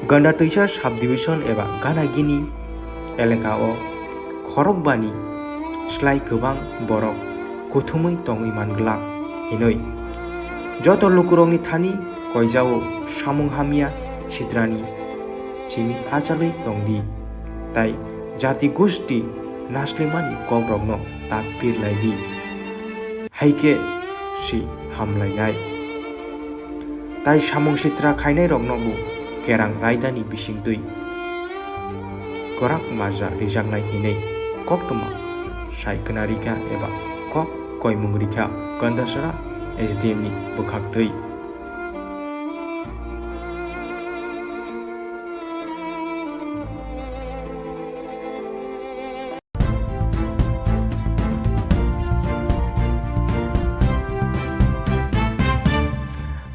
Ganda twisa subdivision eba Ganagini elaka o khorokbani slai kwbang borok kuthumwi tongwi man glak hinwi joto lukurokni thani koijao samung hamya sitrani chimi hachalwi tongdi, tai jati gusti naslimani kokrokno tak pirlaidi. Hai khe si hamlainai. Tai samung sitra khainairokno bo kerang raidani bisingtwi kwrak maja rijaknai hinwi koktwma sai khna rikha eba kok koimung rikha Gandasara S D M ni bwkhaktwi.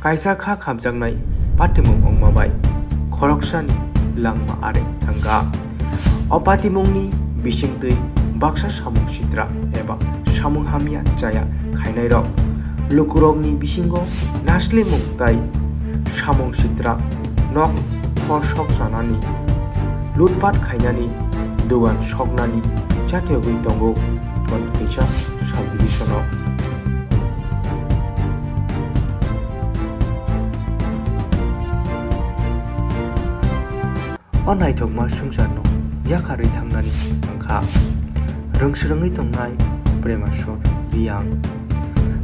Kaisa kha khamjaknai patimung wngma bai khoroksani langma are thangkha. O patimungni bisingtwi baksa samung sitra eba samung hamya chaya khainairok lukurokni bisingo naslimung tai samung sitra nok khor sok chanani, lutpat khainani, dogan soknani chatiyogwi tongo Gandatoisa subdivision-o. O naithokma swngcharno yakharwi thangnani wngkha rwngswrwngwi tongnai Premaswar Reang.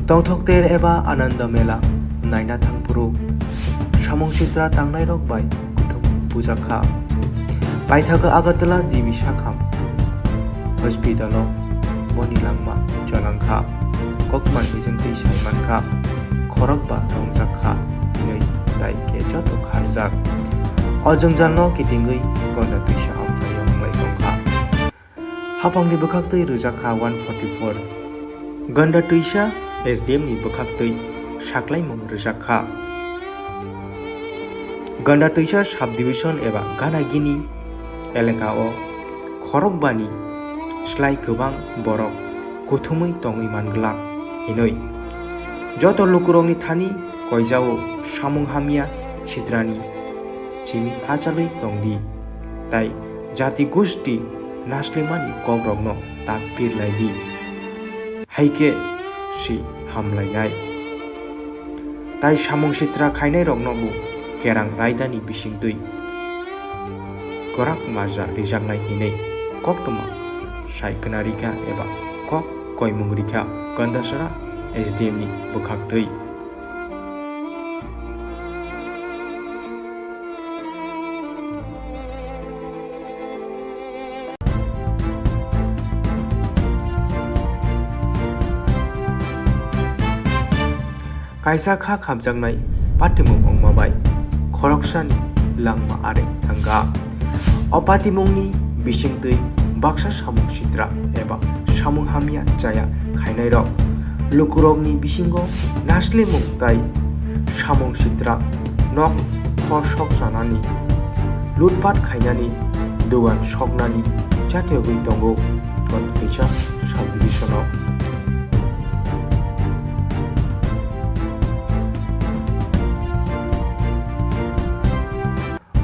Tongthok ter eba Ananda Mela naina thangphuru samung sitra tangnairok bai kuthum bujakha. Paithago Agartala G B Sakham hospital-o boni langma cholangkha. Koktwma hijwng twi sai mankha, khorokba romjakha hinwi tai khe joto kharjak. O jwngjalno kitingwi Gandatoisa amchaio wnglai tongkha. Haphangni bwkhaktwi rwjakha one forty four. Gandatoisa S D M ni bwkhaktwi saklaimung rwjakha. Gandatoisa subdivision eba Ganagini elaka-o khorokbani slai kwbang borok kuthumwi tongwi manglak hinwi joto lukurokni thani koijao samung hamya sitrani chimi hachalwi tongdi, tai jati gusti naslimani kokrokno tak pirlaidi. Hai khe si hamlainai. Tai samung sitra khainairokno bo kerang raidani bisingtwi kwrak maja rijaknai hinwi koktwma sai khna rikha eba kok koimung rikha Gandasara S D M ni bwkhaktwi. Kaisa kha khamjaknai patimung wngma bai khoroksani langma are thangkha. O patimungni bisingtwi baksa samung sitra eba samung hamya chaya khainairok lukurokni bisingo naslimung tai samung sitra nok khor sok chanani, lutpat khainani, dogan soknani chatiyogwi tongo Gandatoisa subdivision-o.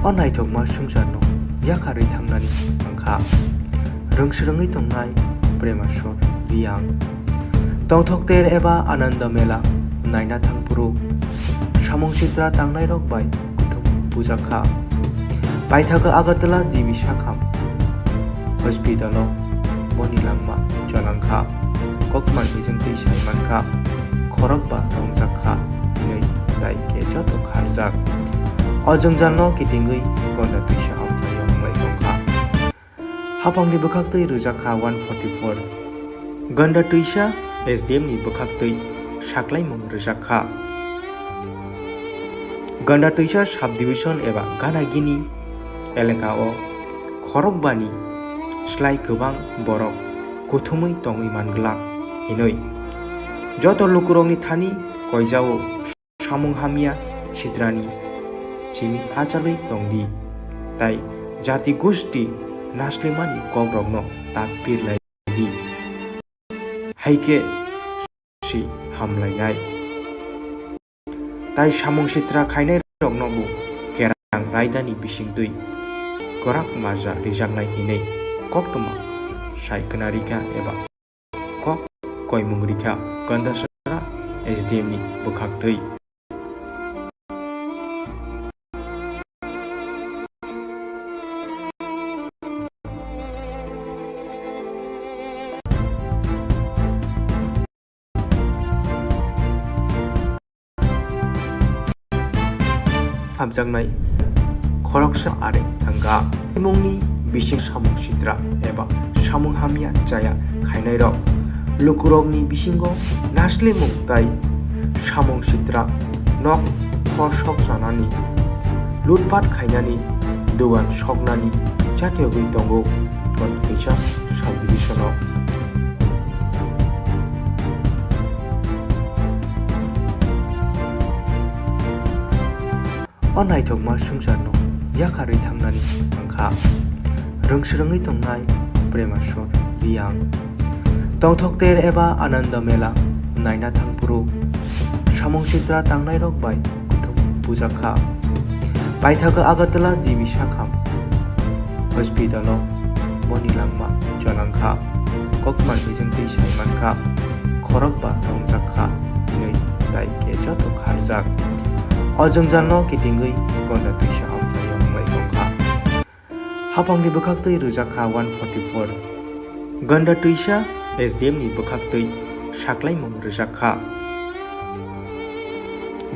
O naithokma swngcharno yakharwi thangnani wngkha rwngswrwngwi tongnai Premaswar Reang. Tongthok ter eba Ananda Mela naina thangphuru samung sitra tangnairok bai kuthum bujakha. Paithago Agartala G B Sakham hospital-o boni langma cholangkha. Koktwma hijwng twi sai mankha, khorokba romjakha hinwi tai khe joto kharjak. O jwngjalno kitingwi Gandatoisa amchaio wnglai tongkha. Haphangni bwkhaktwi rwjakha one forty four. Gandatoisa S D M ni bwkhaktwi saklaimung rwjakha. Gandatoisa subdivision eba Ganagini elaka-o khorokbani slai kwbang borok kuthumwi tongwi manglak hinwi joto lukurokni thani koijao samung hamya sitrani chimi hachalwi tongdi, tai jati gusti naslimani kokrokno tak pirlaidi. Hai khe si hamlainai. Tai samung sitra khainairokno bo kerang raidani bisingtwi kwrak maja rijaknai hinwi koktwma sai khna rikha eba kok koimung rikha Gandasara S D M ni bwkhaktwi. hamjaknai khoroksa areng thangkha. Mungni bising samung sitra eba samung hamya chaya khainairok lukurokni bisingo naslimung tai samung sitra nok khor sok chanani, lutpat khainani, dugan soknani chatiyogwi tongo Gonda Twisa subdivision-o. O naithokma swngcharno yakarwi thangnani wngkha rwngsrwngwi tongnai Premaswar Reang. Tongthok ter eba Ananda Mela naina thangphuru samung sitra tangnairok bai kuthum bujakha. Paithago Agartala G B Sakham hospital-o boni langma chonangkha. Kokma bijing twi saimankha, khorokba romjakha hinwi tai khe joto kharjak. O jwngjalno kitingwi Gonda Twisa amchaio wngwi tongkha. Haphangni bwkhaktwi rwjakha one forty four. Gonda Twisa S D M ni bwkhaktwi saklaimung rwjakha.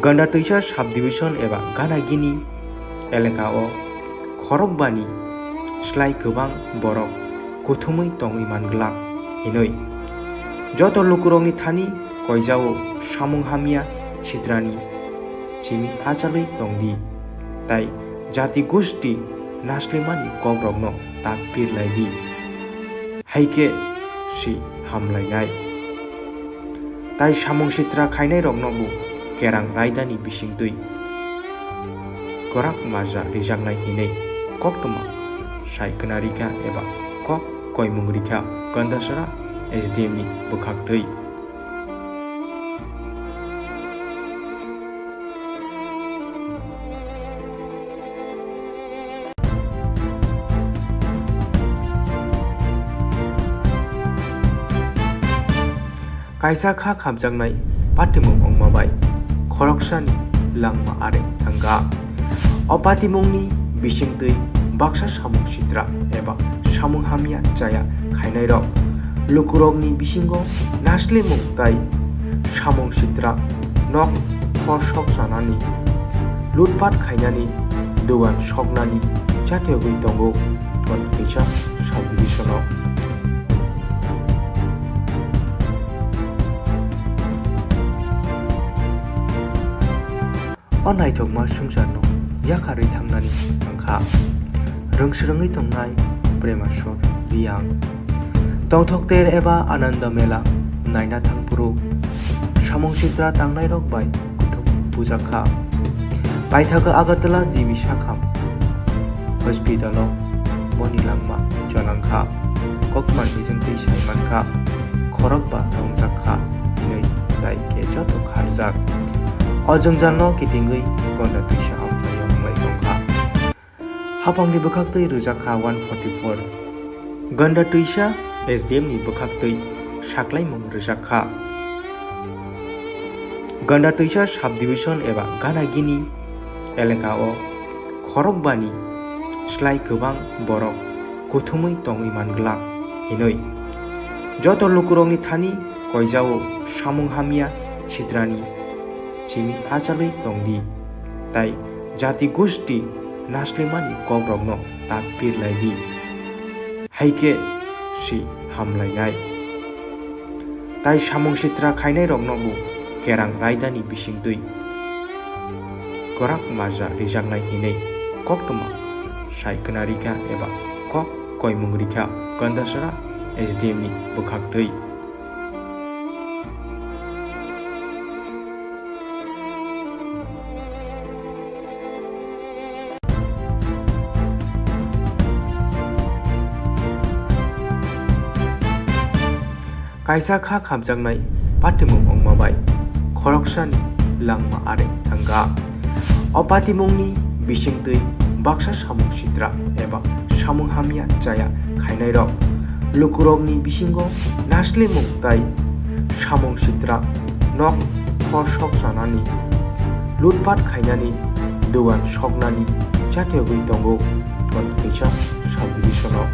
Gonda Twisa subdivision eba Ganagini elaka o khorokbani slai kwbang borok kuthumwi tongwi man glak hinwi joto lukurokni thani koijao samung hamya sitrani chimi hachalwi tongdi, tai jati gusti naslimani kokrokno ta pirlaidi, haikhe si hamlainai. Tai samung sitra khainairokno bo kerang raidani bisingtwi kwrak maja rijaknai hinwi koktwma sai khnarikha eba kok koimung rikha Gandasara S D M ni bwkhaktwi. Kaisa kha khamjaknai patimung wngma bai khoroksani langma areng thangkha. O patimungni bisingtwi baksa samung sitra eba samung hamya chaya khainairok lukurokni bisingo naslimung tai samung sitra nok khor sok chanani, lutpat khainani, dugan soknani chatiyogwi tongo Gonda Twisa subdivision-o. O naithokma swngcharno yakarwi thangnani wngkha rwngsrwngwi tongnai Premaswar Reang. Tongthok ter eba Ananda Mela naina thangphuru samung sitra tangnairok bai kuthum bujakha. Paithago Agartala G B Sakham hospital-o boni langma chonangkha. Kokma bijing twi saimankha, khorokba romjakha hinwi tai khe joto kharjak. O jwngjalno kitingwi Gonda Twisa amchaio wngwi tongkha. Haphangni bwkhaktwi rwjakha one forty four. Gonda Twisa S D M ni bwkhaktwi saklaimung rwjakha. Gonda Twisa subdivision eba Ganagini elaka o khorokbani slai kwbang borok kuthumwi tongwi man glak hinwi joto lukurokni thani koijao samung hamya sitrani chimi hachalwi tongdi, tai jati gusti naslimani kokrokno ta pirlaidi, haikhe si hamlainai. Tai samung sitra khainairokno bo kerang raidani bisingtwi kwrak maja rijaknai hinwi koktwma sai khnarikha eba kok koimung rikha Gandasara S D M ni bwkhaktwi. Kaisa kha khamjaknai patimung wngma bai khoroksani langma areng thangkha. O patimungni bisingtwi baksa samung sitra eba samung hamya chaya khainairok lukurokni bisingo naslimung tai samung sitra nok khor sok chanani, lutpat khainani, dugan soknani chatiyogwi tongo Gonda Twisa subdivision-o.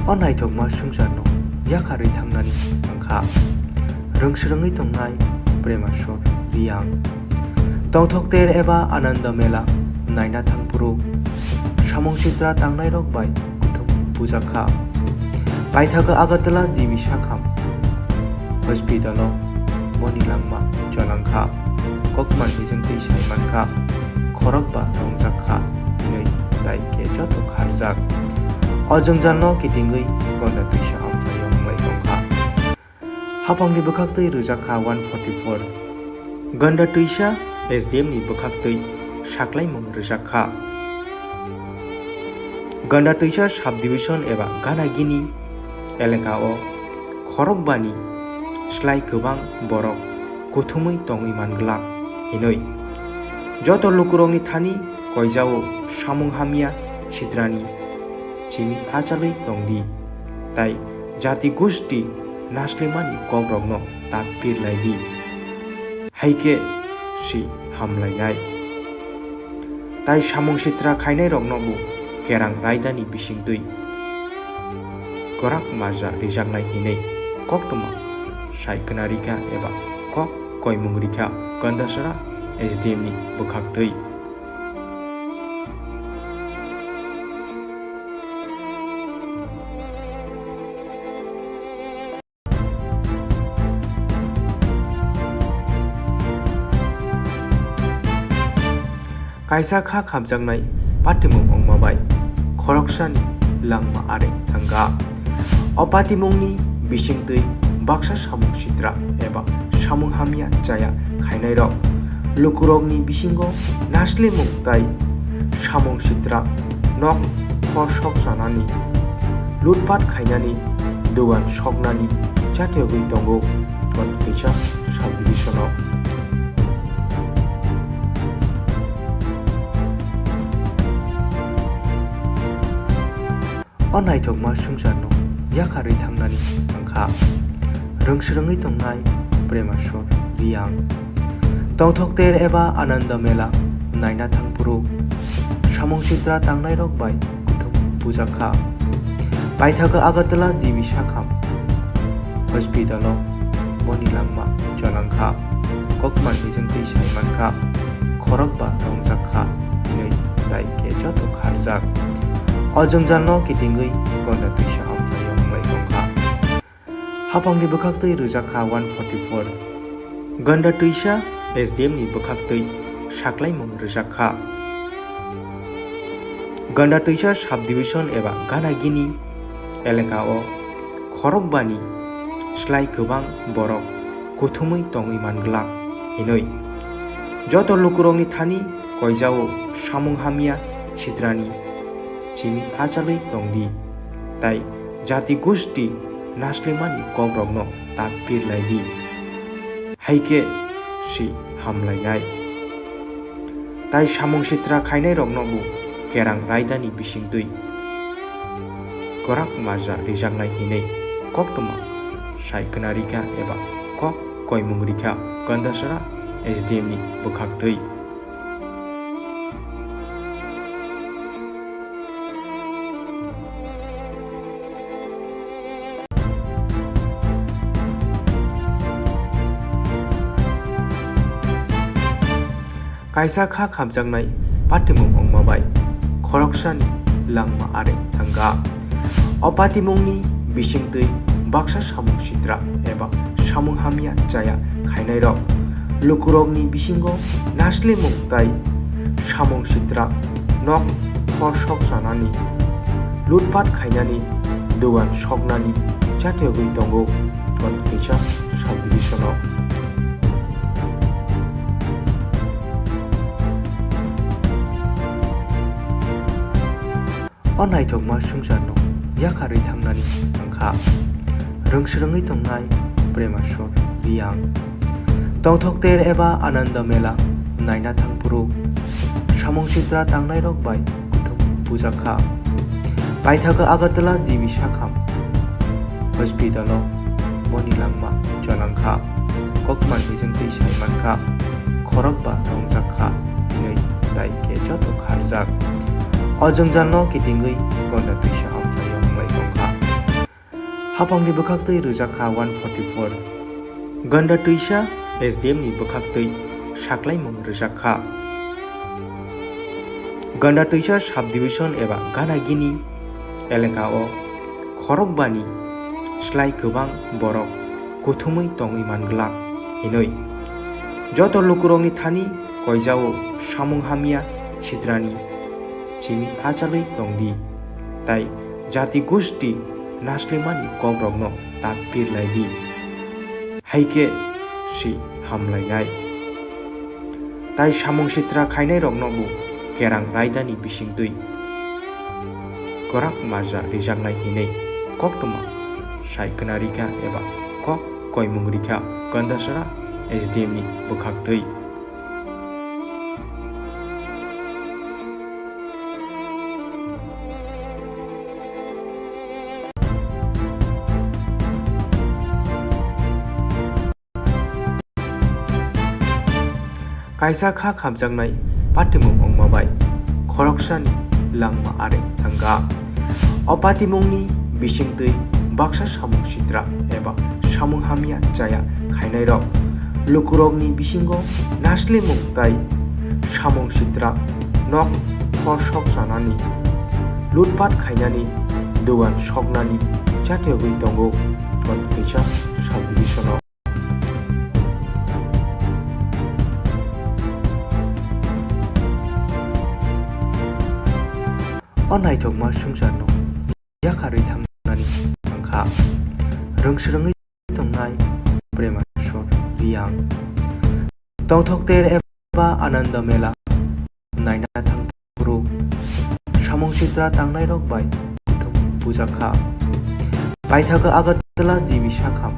O naithokma swngcharno yakarwi thangnani thangkha. Rwngsrwngwi tongnai Premaswar Riyang. Tongthok ter eba Ananda Mela naina thangphuru samung sitra tangnairok bai kuthum bujakha. Paithago Agartala G B Sakham hospital-o boni langma cholangkha. Kokma bijing twi saimankha, khorokba rongjakha hinwi tai khe joto kharjak. O jwngjalno kitingwi Gonda Twisa amchaio wnglai tongkha. Haphangni bwkhaktwi rwjakha one forty four. Gonda Twisa S D M ni bwkhaktwi saklaimung rwjakha. Gonda Twisa subdivision eba Ganagini elaka o khorokbani slai kwbang borok kuthumwi tongwi man glak hinwi joto lukurokni thani koijao samung hamya sitrani chimi hachalwi tongdi, tai jati gusti naslimani kokrokno ta pirlaidi, hai khe si hamlainai. Tai samung sitra khainairokno bo kerang raidani bisingtwi kwrak maja rijaknai hinwi koktwma sai khna rikha eba kok koimung rikha Gandasara S D M ni bwkhaktwi. Kaisa kha khamjaknai patimung wngma bai khoroksani langma are thangkha. O patimungni bisingtwi baksa samung sitra eba samung hamya chaya khainairok lukurokni bisingo naslimung tai samung sitra nok khor sok chanani, lutpat khainani, dogan soknani chatiyogwi tongo Tontoteisa subdivision-o. O naithokma swngcharno yakarwi thangnani wngkha. Rwngsrwngwi tongnai Premaswar Riyang. Tongthok ter eba Ananda Mela naina thangphuru samung sitra tangnairok bai kuthum bujakha. Paithago Agartala G B Sakham hospital-o boni langma cholangkha. Kokma bijing twi saimankha, khorokba rongjakha hinwi tai khe joto kharjak. O jwngjalno kitingwi Gonda Twisa amchaio wnglai tongkha. Haphangni bwkhaktwi rwjakha one forty four. Gonda Twisa S D M ni bwkhaktwi saklaimung rwjakha. Gonda Twisa subdivision eba Ganagini elaka o khorokbani slai kwbang borok kuthumwi tongwi man glak hinwi joto lukurokni thani koijao samung hamya sitrani chimi hachalwi tongdi, tai jati gusti naslimani kokrokno ta pirlaidi, hai khe si hamlainai. Tai samung sitra khainairokno bo kerang raidani bisingtwi kwrak maja rijaknai hinwi koktwma sai khna rikha eba kok koimung rikha Gandasara S D M ni bwkhaktwi. Kaisa kha khamjaknai patimung wngma bai khoroksani langma are thangkha. O patimungni bisingtwi baksa samung sitra eba samung hamya chaya khainairok lukurokni bisingo naslimung tai samung sitra nok khor sok chanani, lutpat khainani, dogan soknani chatiyogwi tongo Tontoteisa subdivision-o. O naithokma swngcharno yakarwi thangnani wngkha. Rwngsrwngwi tongnai Premaswar Riyang. Tongthok ter eba Ananda Mela naina thangphuru samung sitra tangnairok bai kuthum bujakha. Paithago Agartala G B Sakham hospital-o boni langma cholangkha. Kokma bijing twi saimankha, khorokba rongjakha hinwi tai khe joto kharjak. O jwngjalno kitingwi Gonda Twisa amchaio wnglai tongkha. Hapangni bwkhaktwi rwjak kha one forty four. Ganda twisa S D M ni bwkhaktwi saklaimung rwjak kha. Ganda twisa subdivision eba Ganagini eleka o khorokbani slai kwbang borok kuthumwi tongwi man glak hinwi joto lukurokni thani koijao samung hamya sitrani simi hachalwi tongdi, tai jati gusti naslimani kokrokno tak pirlaidi, haikhe si hamlainai. Tai samung sitra khainairokno bo kerang raidani bisingtwi kwrak maja rijaknai hinwi koktwma sai khna rikha eba kok koimung rikha Gandasara S D M ni bwkhaktwi. Kaisa kha khamjaknai patimung wngma bai khoroksani langma areng thangkha. O patimungni bisingtwi baksa samung sitra eba samung hamya chaya khainairok lukurokni bisingo naslimung tai samung sitra nok khor sok chanani, lutpat khainani, dogan soknani chatiyogwi tongo Tontoteisa subdivision-o. O naithokma swngcharno yakharwi thangnani thangkha. Rwngsrwngwi tongnai Premashwar Riyang. Tongthok ter eba Ananda Mela naina thangphuru samung sitra tangnairok bai kuthum bujakha. Paithago Agartala G B Sakham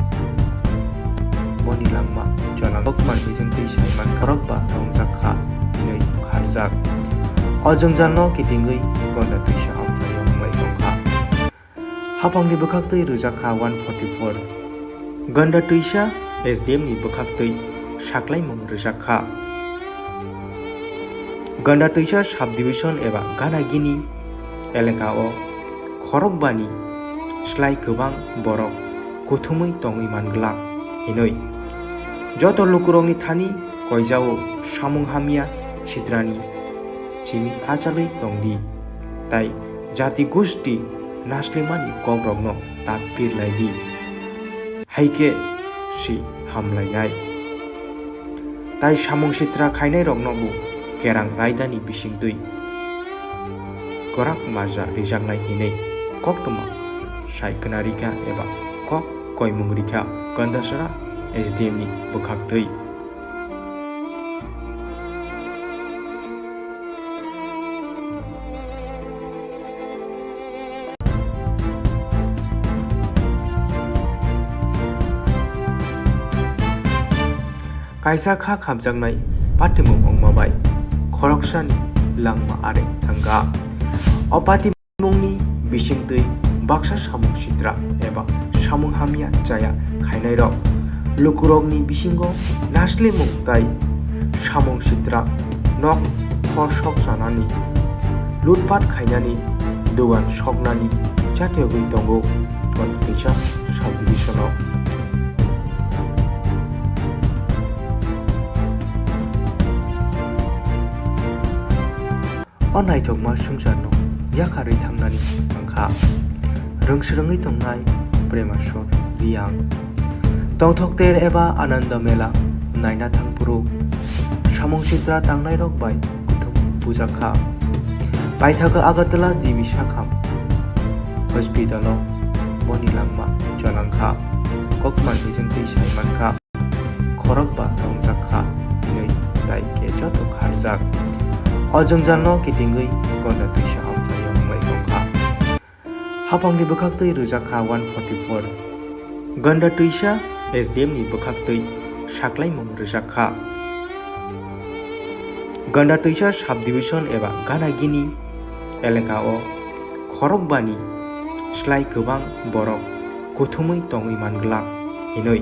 boni langma chwla kokmar bisingtwi saiman khorok ba rongjakha hinwi kharjak. O jwngjalno kitingwi Gonda twisa amchaio wnglai tongkha. Hapangni bwkhaktwi rwjak kha one forty four. Ganda twisa S D M ni bwkhaktwi saklaimung rwjak kha. Ganda twisa subdivision eba Ganagini eleka o khorokbani slai kwbang borok kuthumwi tongwi man glak hinwi joto lukurokni thani koijao samung hamya sitrani simi hachalwi tongdi, tai jati gusti naslimani kokrokno tak pirlaidi, haikhe si hamlainai. Tai samung sitra khainairokno bo kerang raidani bisingtwi kwrak maja rijaknai hinwi koktwma sai khna rikha eba kok koimung rikha Gandasara S D M ni bwkhaktwi. Kaisa kha khamjaknai patimung wngma bai khoroksani langma areng thangkha. O patimungni bisingtwi baksa samung sitra eba samung hamya chaya khainairok lukurokni bisingo naslimung tai samung sitra nok khor sok chanani, lutpat khainani, dogan soknani chatiyogwi tongo Tontoteisa subdivision-o. O naithokma swngcharno yakharwi thangnani thangkha. Rwngsrwngwi tongnai Premashwar Riyang. Tongthok ter eba Ananda Mela naina thangphuru samung sitra tangnairok bai kuthum bujakha. Paithago Agartala G B Sakham hospital-o boni langma chwlangkha. Kokmar bisingtwi saimankha. Khorok ba romjak kha hinwi tai khe joto kharjak. O jwngjalno kitingwi Gonda twisa amchaio wnglai tongkha. Hapangni bwkhaktwi rwjak kha one forty four. Gonda twisa S D M ni bwkhaktwi saklaimung rwjak kha. Gonda twisa subdivision eba Ganagini eleka o khorokbani slai kwbang borok kuthumwi tongwi man glak hinwi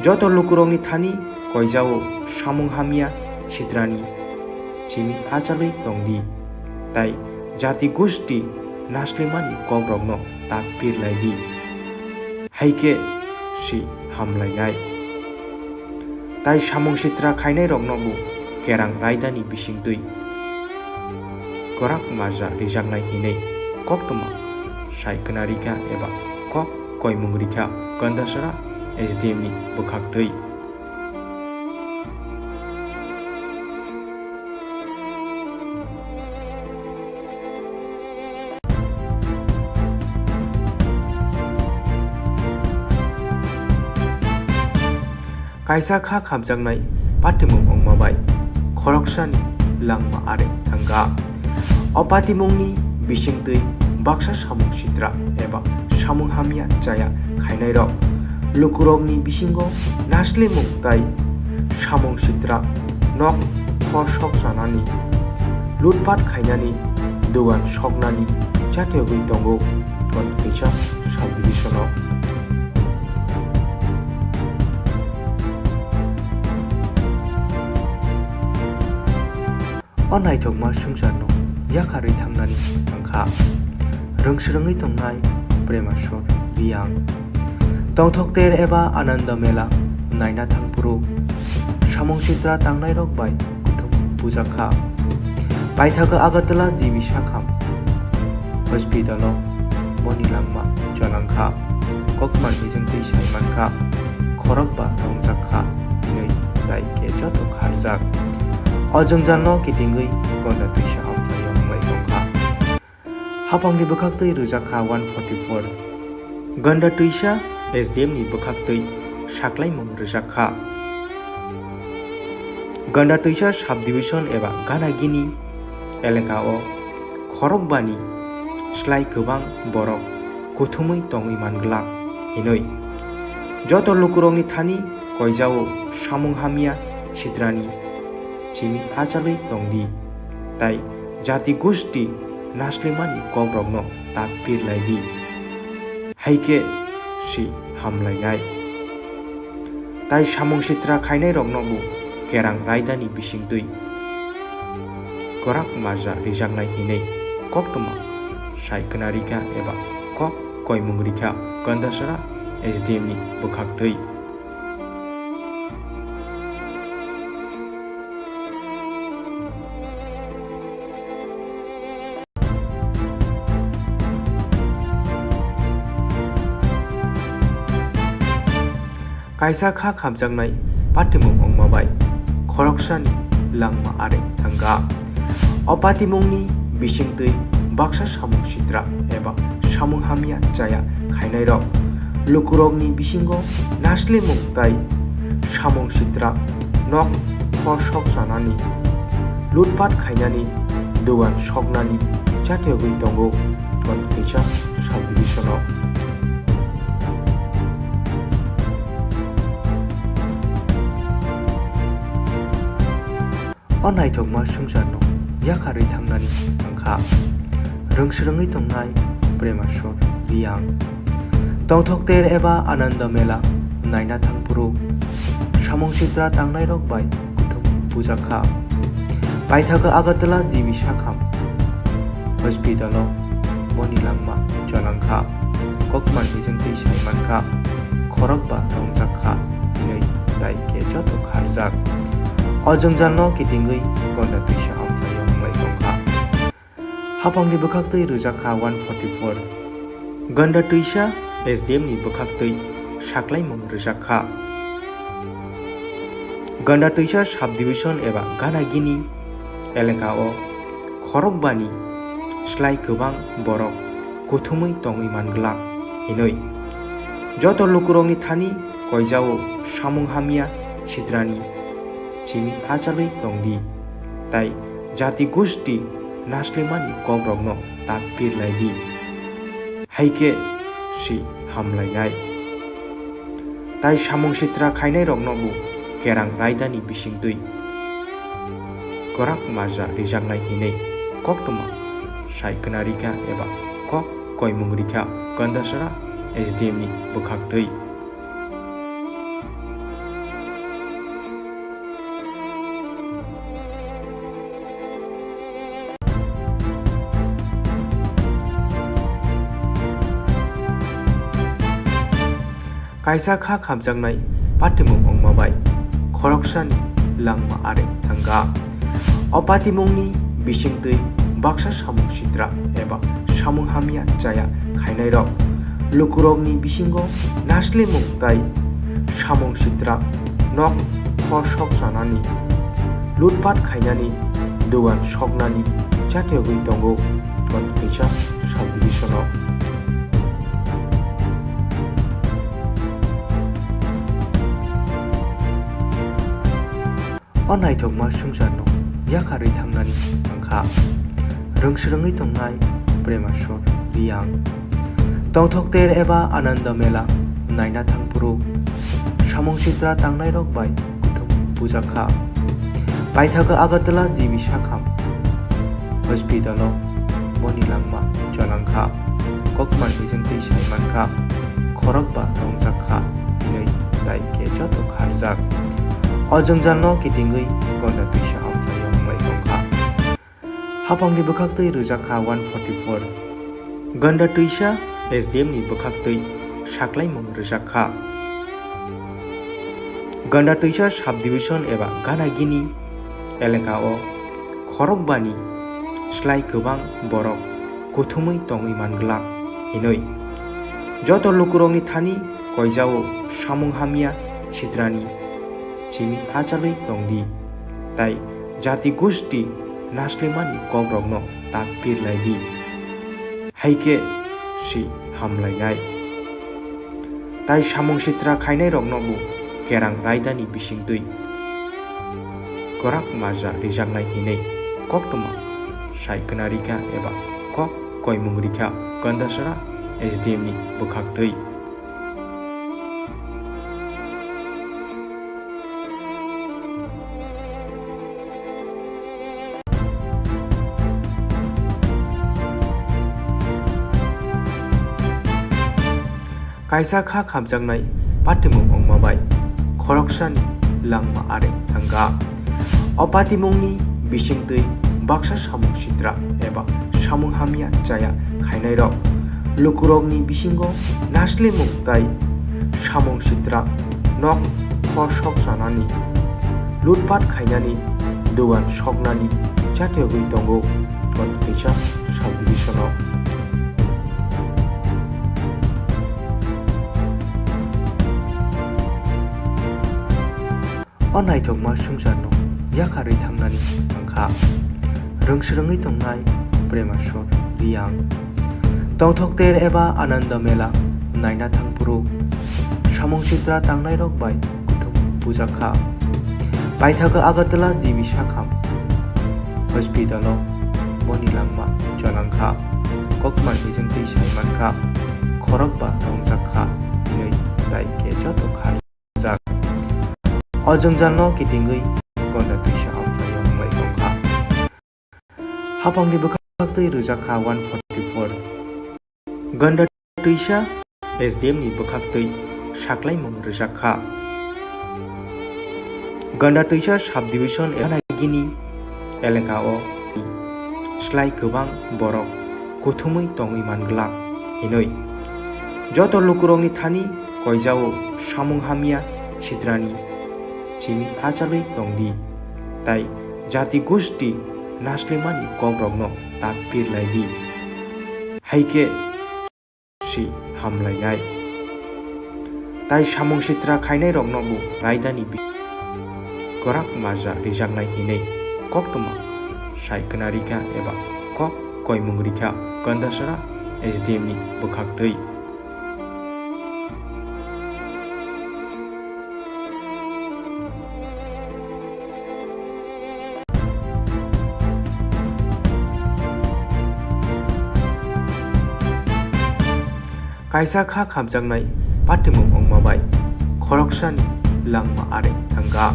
joto lukurokni thani koijao samung hamya sitrani simi hachalwi tongdi, tai jati gusti naslimani kokrokno tak pirlaidi. Hai khe si hamlainai. Tai samung sitra khainairokno bo kerang raidani bisingtwi kwrak maja rijaknai hinwi koktwma sai khna rikha eba kok koimung rikha Gandasara S D M ni bwkhaktwi. Kaisa kha khamjaknai patimung wngma bai khoroksani langma areng thangkha. O patimungni bisingtwi baksa samung sitra eba samung hamya chaya khainairok lukurokni bisingo naslimung tai samung sitra nok khor sok chanani, lutpat khainani, dogan soknani chatiyogwi tongo Gandatuisa subdivision-o. O naithokma swngcharno yakarwi thangnani thangkha. Rwngsrwngwi tongnai Premaswar Reang. Tongthok ter eba Ananda Mela naina thangphuru samung sitra tangnairok bai kuthum bujakha. Paithago Agartala G B Sakham hospital-o boni langma cholangkha. Kokmar bijwng twi sai mankha, khorokba rongjakha hinwi tai khe joto kharjak. O jwngjalno kitingwi Gandatuisa amchaio wngwi tongkha. Hapangni bwkhaktwi rwjakha one forty four. Gandatuisa S D M ni bwkhaktwi saklaimung rwjakha. Gandatuisa subdivision eba Ganagini elaka-o khorokbani slai kwbang borok kuthumwi tongwi manglak hinwi joto lukurokni thani koijao samung hamya sitrani chimi hachalwi tongdi, tai jati gusti naslimani kokrokno ta pirlaidi. Hai khe si hamlainai. Tai samung sitra khainairokno bo kerang raidani bisingtwi kwrak maja rijaknai hinwi koktwma sai khna rikha eba kok koimung rikha Gandasara S D M ni bwkhaktwi. Kaisa kha khamjaknai patimung wngma bai khoroksani langma areng thangkha. O patimungni bisingtwi baksa samung sitra eba samung hamya chaya khainairok lukurokni bisingo naslimung tai samung sitra nok khor sok chanani, lutpat khainani, dogan soknani chatiyogwi tongo Gandatuisa subdivision-o. O naithokma swngcharno yakarwi thangnani thangkha. Rwngsrwngwi tongnai Premaswar Reang. Tongthok ter eba Ananda Mela naina thangphuru samung sitra tangnairok bai kuthum bujakha. Paithago Agartala G B Sakham hospital-o boni langma cholangkha. Kokmar bijwng twi sai mankha, khorokba rongjakha hinwi tai khe joto kharjak. O jwngjalno kitingwi Gandatuisa amchaio wngwi tongkha. Hapangni bwkhaktwi rwjakha one forty four. Gandatuisa S D M ni bwkhaktwi saklaimung rwjakha. Gandatuisa subdivision eba Ganagini elaka-o khorokbani slai kwbang borok kuthumwi tongwi manglak hinwi joto lukurokni thani koijao samung hamya sitrani chimi hachalwi tongdi, tai jati gusti naslimani kokrokno ta pirlaidi. Hai khe si hamlainai. Tai samung sitra khainairokno bo kerang raidani bisingtwi kwrak maja rijaknai hinwi koktwma sai khna rikha eba kok koimung rikha Gandasara S D M ni bwkhaktwi. Kaisa kha khamjaknai patimung wngma bai khoroksani langma areng thangkha. O patimungni bisingtwi baksa samung sitra eba samung hamya chaya khainairok lukurokni bisingo naslimung tai samung sitra nok khor sok sanani, lutpat khainani, dogan soknani chatiyogwi tongo Gonda Twisa subdivision-o. O naithokma swngcharno yakarwi thangnani wngkha rwngsrwngwi tongnai Premashwar Reang. Tongthok ter eba Ananda Mela naina thangphuru samung sitra tangnairok bai kuthum bujakha. Paithago Agartala G B Sakham hospital-o boni langma chonangkha. Kokmar bijwng twi sai mankha, khorok ba romjakha hinwi tai khe joto kharjak. O jwngjalno kitingwi Gonda Twisa amchaio wnglai tongkha. Haphangni bwkhaktwi rwjakha one forty-four. Gonda Twisa S D M ni bwkhaktwi saklaimung rwjakha. Gonda Twisa subdivision eba Ganagini elaka o khorokbani slai kwbang borok kuthumwi tongwi manglak hinwi joto lukurokni thani koijao samung hamya sitrani chimi hachalwi tongdi, tai jati gusti naslimani kokrokno ta pirlaidi, hai khe si hamlainai. Tai samung sitra khainairokno bo kerang raidani bisingtwi kwrak maja rijaknai hinwi koktwma sai kwna rikha eba kok koimung rikha Gandasara S D M ni bwkhaktwi. Kaisa kha khamjaknai patimung wngma bai khoroksani langma areng thangkha. O patimungni bisingtwi baksa samung sitra eba samung hamya chaya khainairok lukurokni bisingo naslimung tai samung sitra nok khor sok sanani, lutpat khainani, dogan soknani chatiyogwi tongo Gonda Twisa subdivision-o. O naithokma swngcharno yakarwi thangnani wngkha rwngsrwngwi tongnai Premashwar Reang. Tongthok ter eba Ananda Mela naina thangphuru samung sitra tangnairok bai kuthum bujakha. Paithago Agartala G B Sakham hospital-o boni langma chonangkha. Kokmar bijwng twi sai mankha, khorok ba romjakha hinwi tai khe joto kharjak. O jwngjalno kitingwi Gonda Twisa amchaio wnglai tongkha. Haphangni bwkhaktwi rwjakha one forty-four. Gonda Twisa S D M ni bwkhaktwi saklaimung rwjakha. Gonda Twisa subdivision Ganagini elaka o slai kwbang borok kuthumwi tongwi manglak hinwi joto lukurokni thani koijao samung hamya sitrani chimi hachalwi tongdi, tai jati gusti naslimani kokrokno ta pirlaidi, hai khe si hamlainai. Tai samung sitra khainairokno bo raidani bi-, kwrak maja rijaknai hinwi koktwma sai kwna rikha eba kok koimung rikha Gandasara S D M ni bwkhaktwi. Kaisa kha khamjaknai patimung wngma bai khoroksani langma areng thangkha.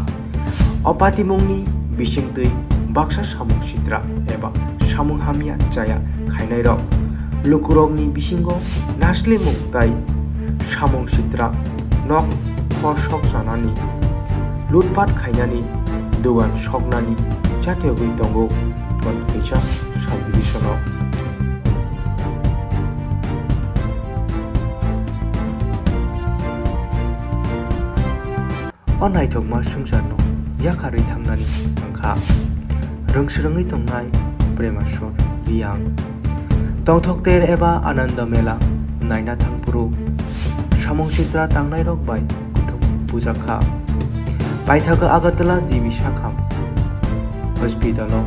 O patimungni bisingtwi baksa samung sitra eba samung hamya chaya khainairok lukurokni bisingo naslimung tai samung sitra nok khor sok sanani, lutpat khainani, dogan soknani chatiyogwi tongo Gonda Twisa subdivision-o. o naithokma swngcharno yakharwi thangnani wngkha. Rwngsrwngwi tongnai Premaswar Reang. Tongthok ter eba Ananda Mela naina thangphuru samung sitra tangnairok bai kuthum bujakha. Paithago Agartala G B Sakham hospital-o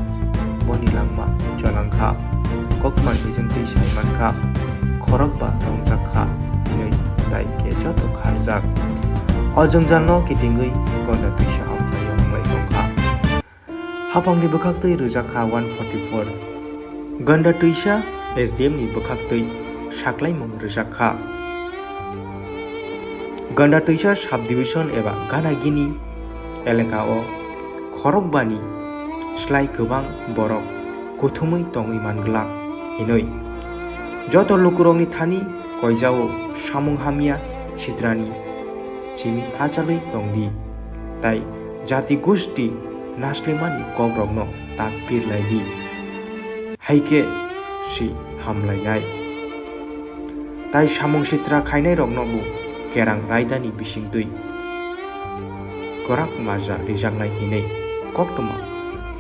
boni langma cholangkha. Kokma hijwng twi saimankha, khorokba romjakha hinwi tai khe joto kharjak. O jwngjalno kitingwi Gonda twisa amchaio wngwi tongkha. Haphangni bwkhaktwi rwjakha one forty four. Gonda twisa S D M ni bwkhaktwi saklaimung rwjakha. Gonda twisa subdivision eba Ganagini elaka o khorokbani slai kwbang borok kuthumwi tongwi manglak hinwi joto lukurokni thani koijao samung hamya sitrani chimi hachalwi tongdi, tai jati gusti naslimani kokrokno tak pirlaidi. Hai khe si hamlainai. Tai samung sitra khainairokno bo kerang raidani bisingtwi kwrak maja rijaknai hinwi koktwma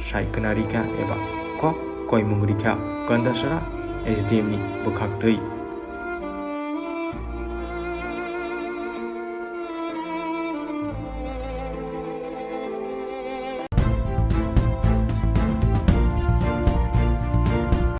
sai khna rikha eba kok koimung rikha Gandasara S D M ni bwkhaktwi.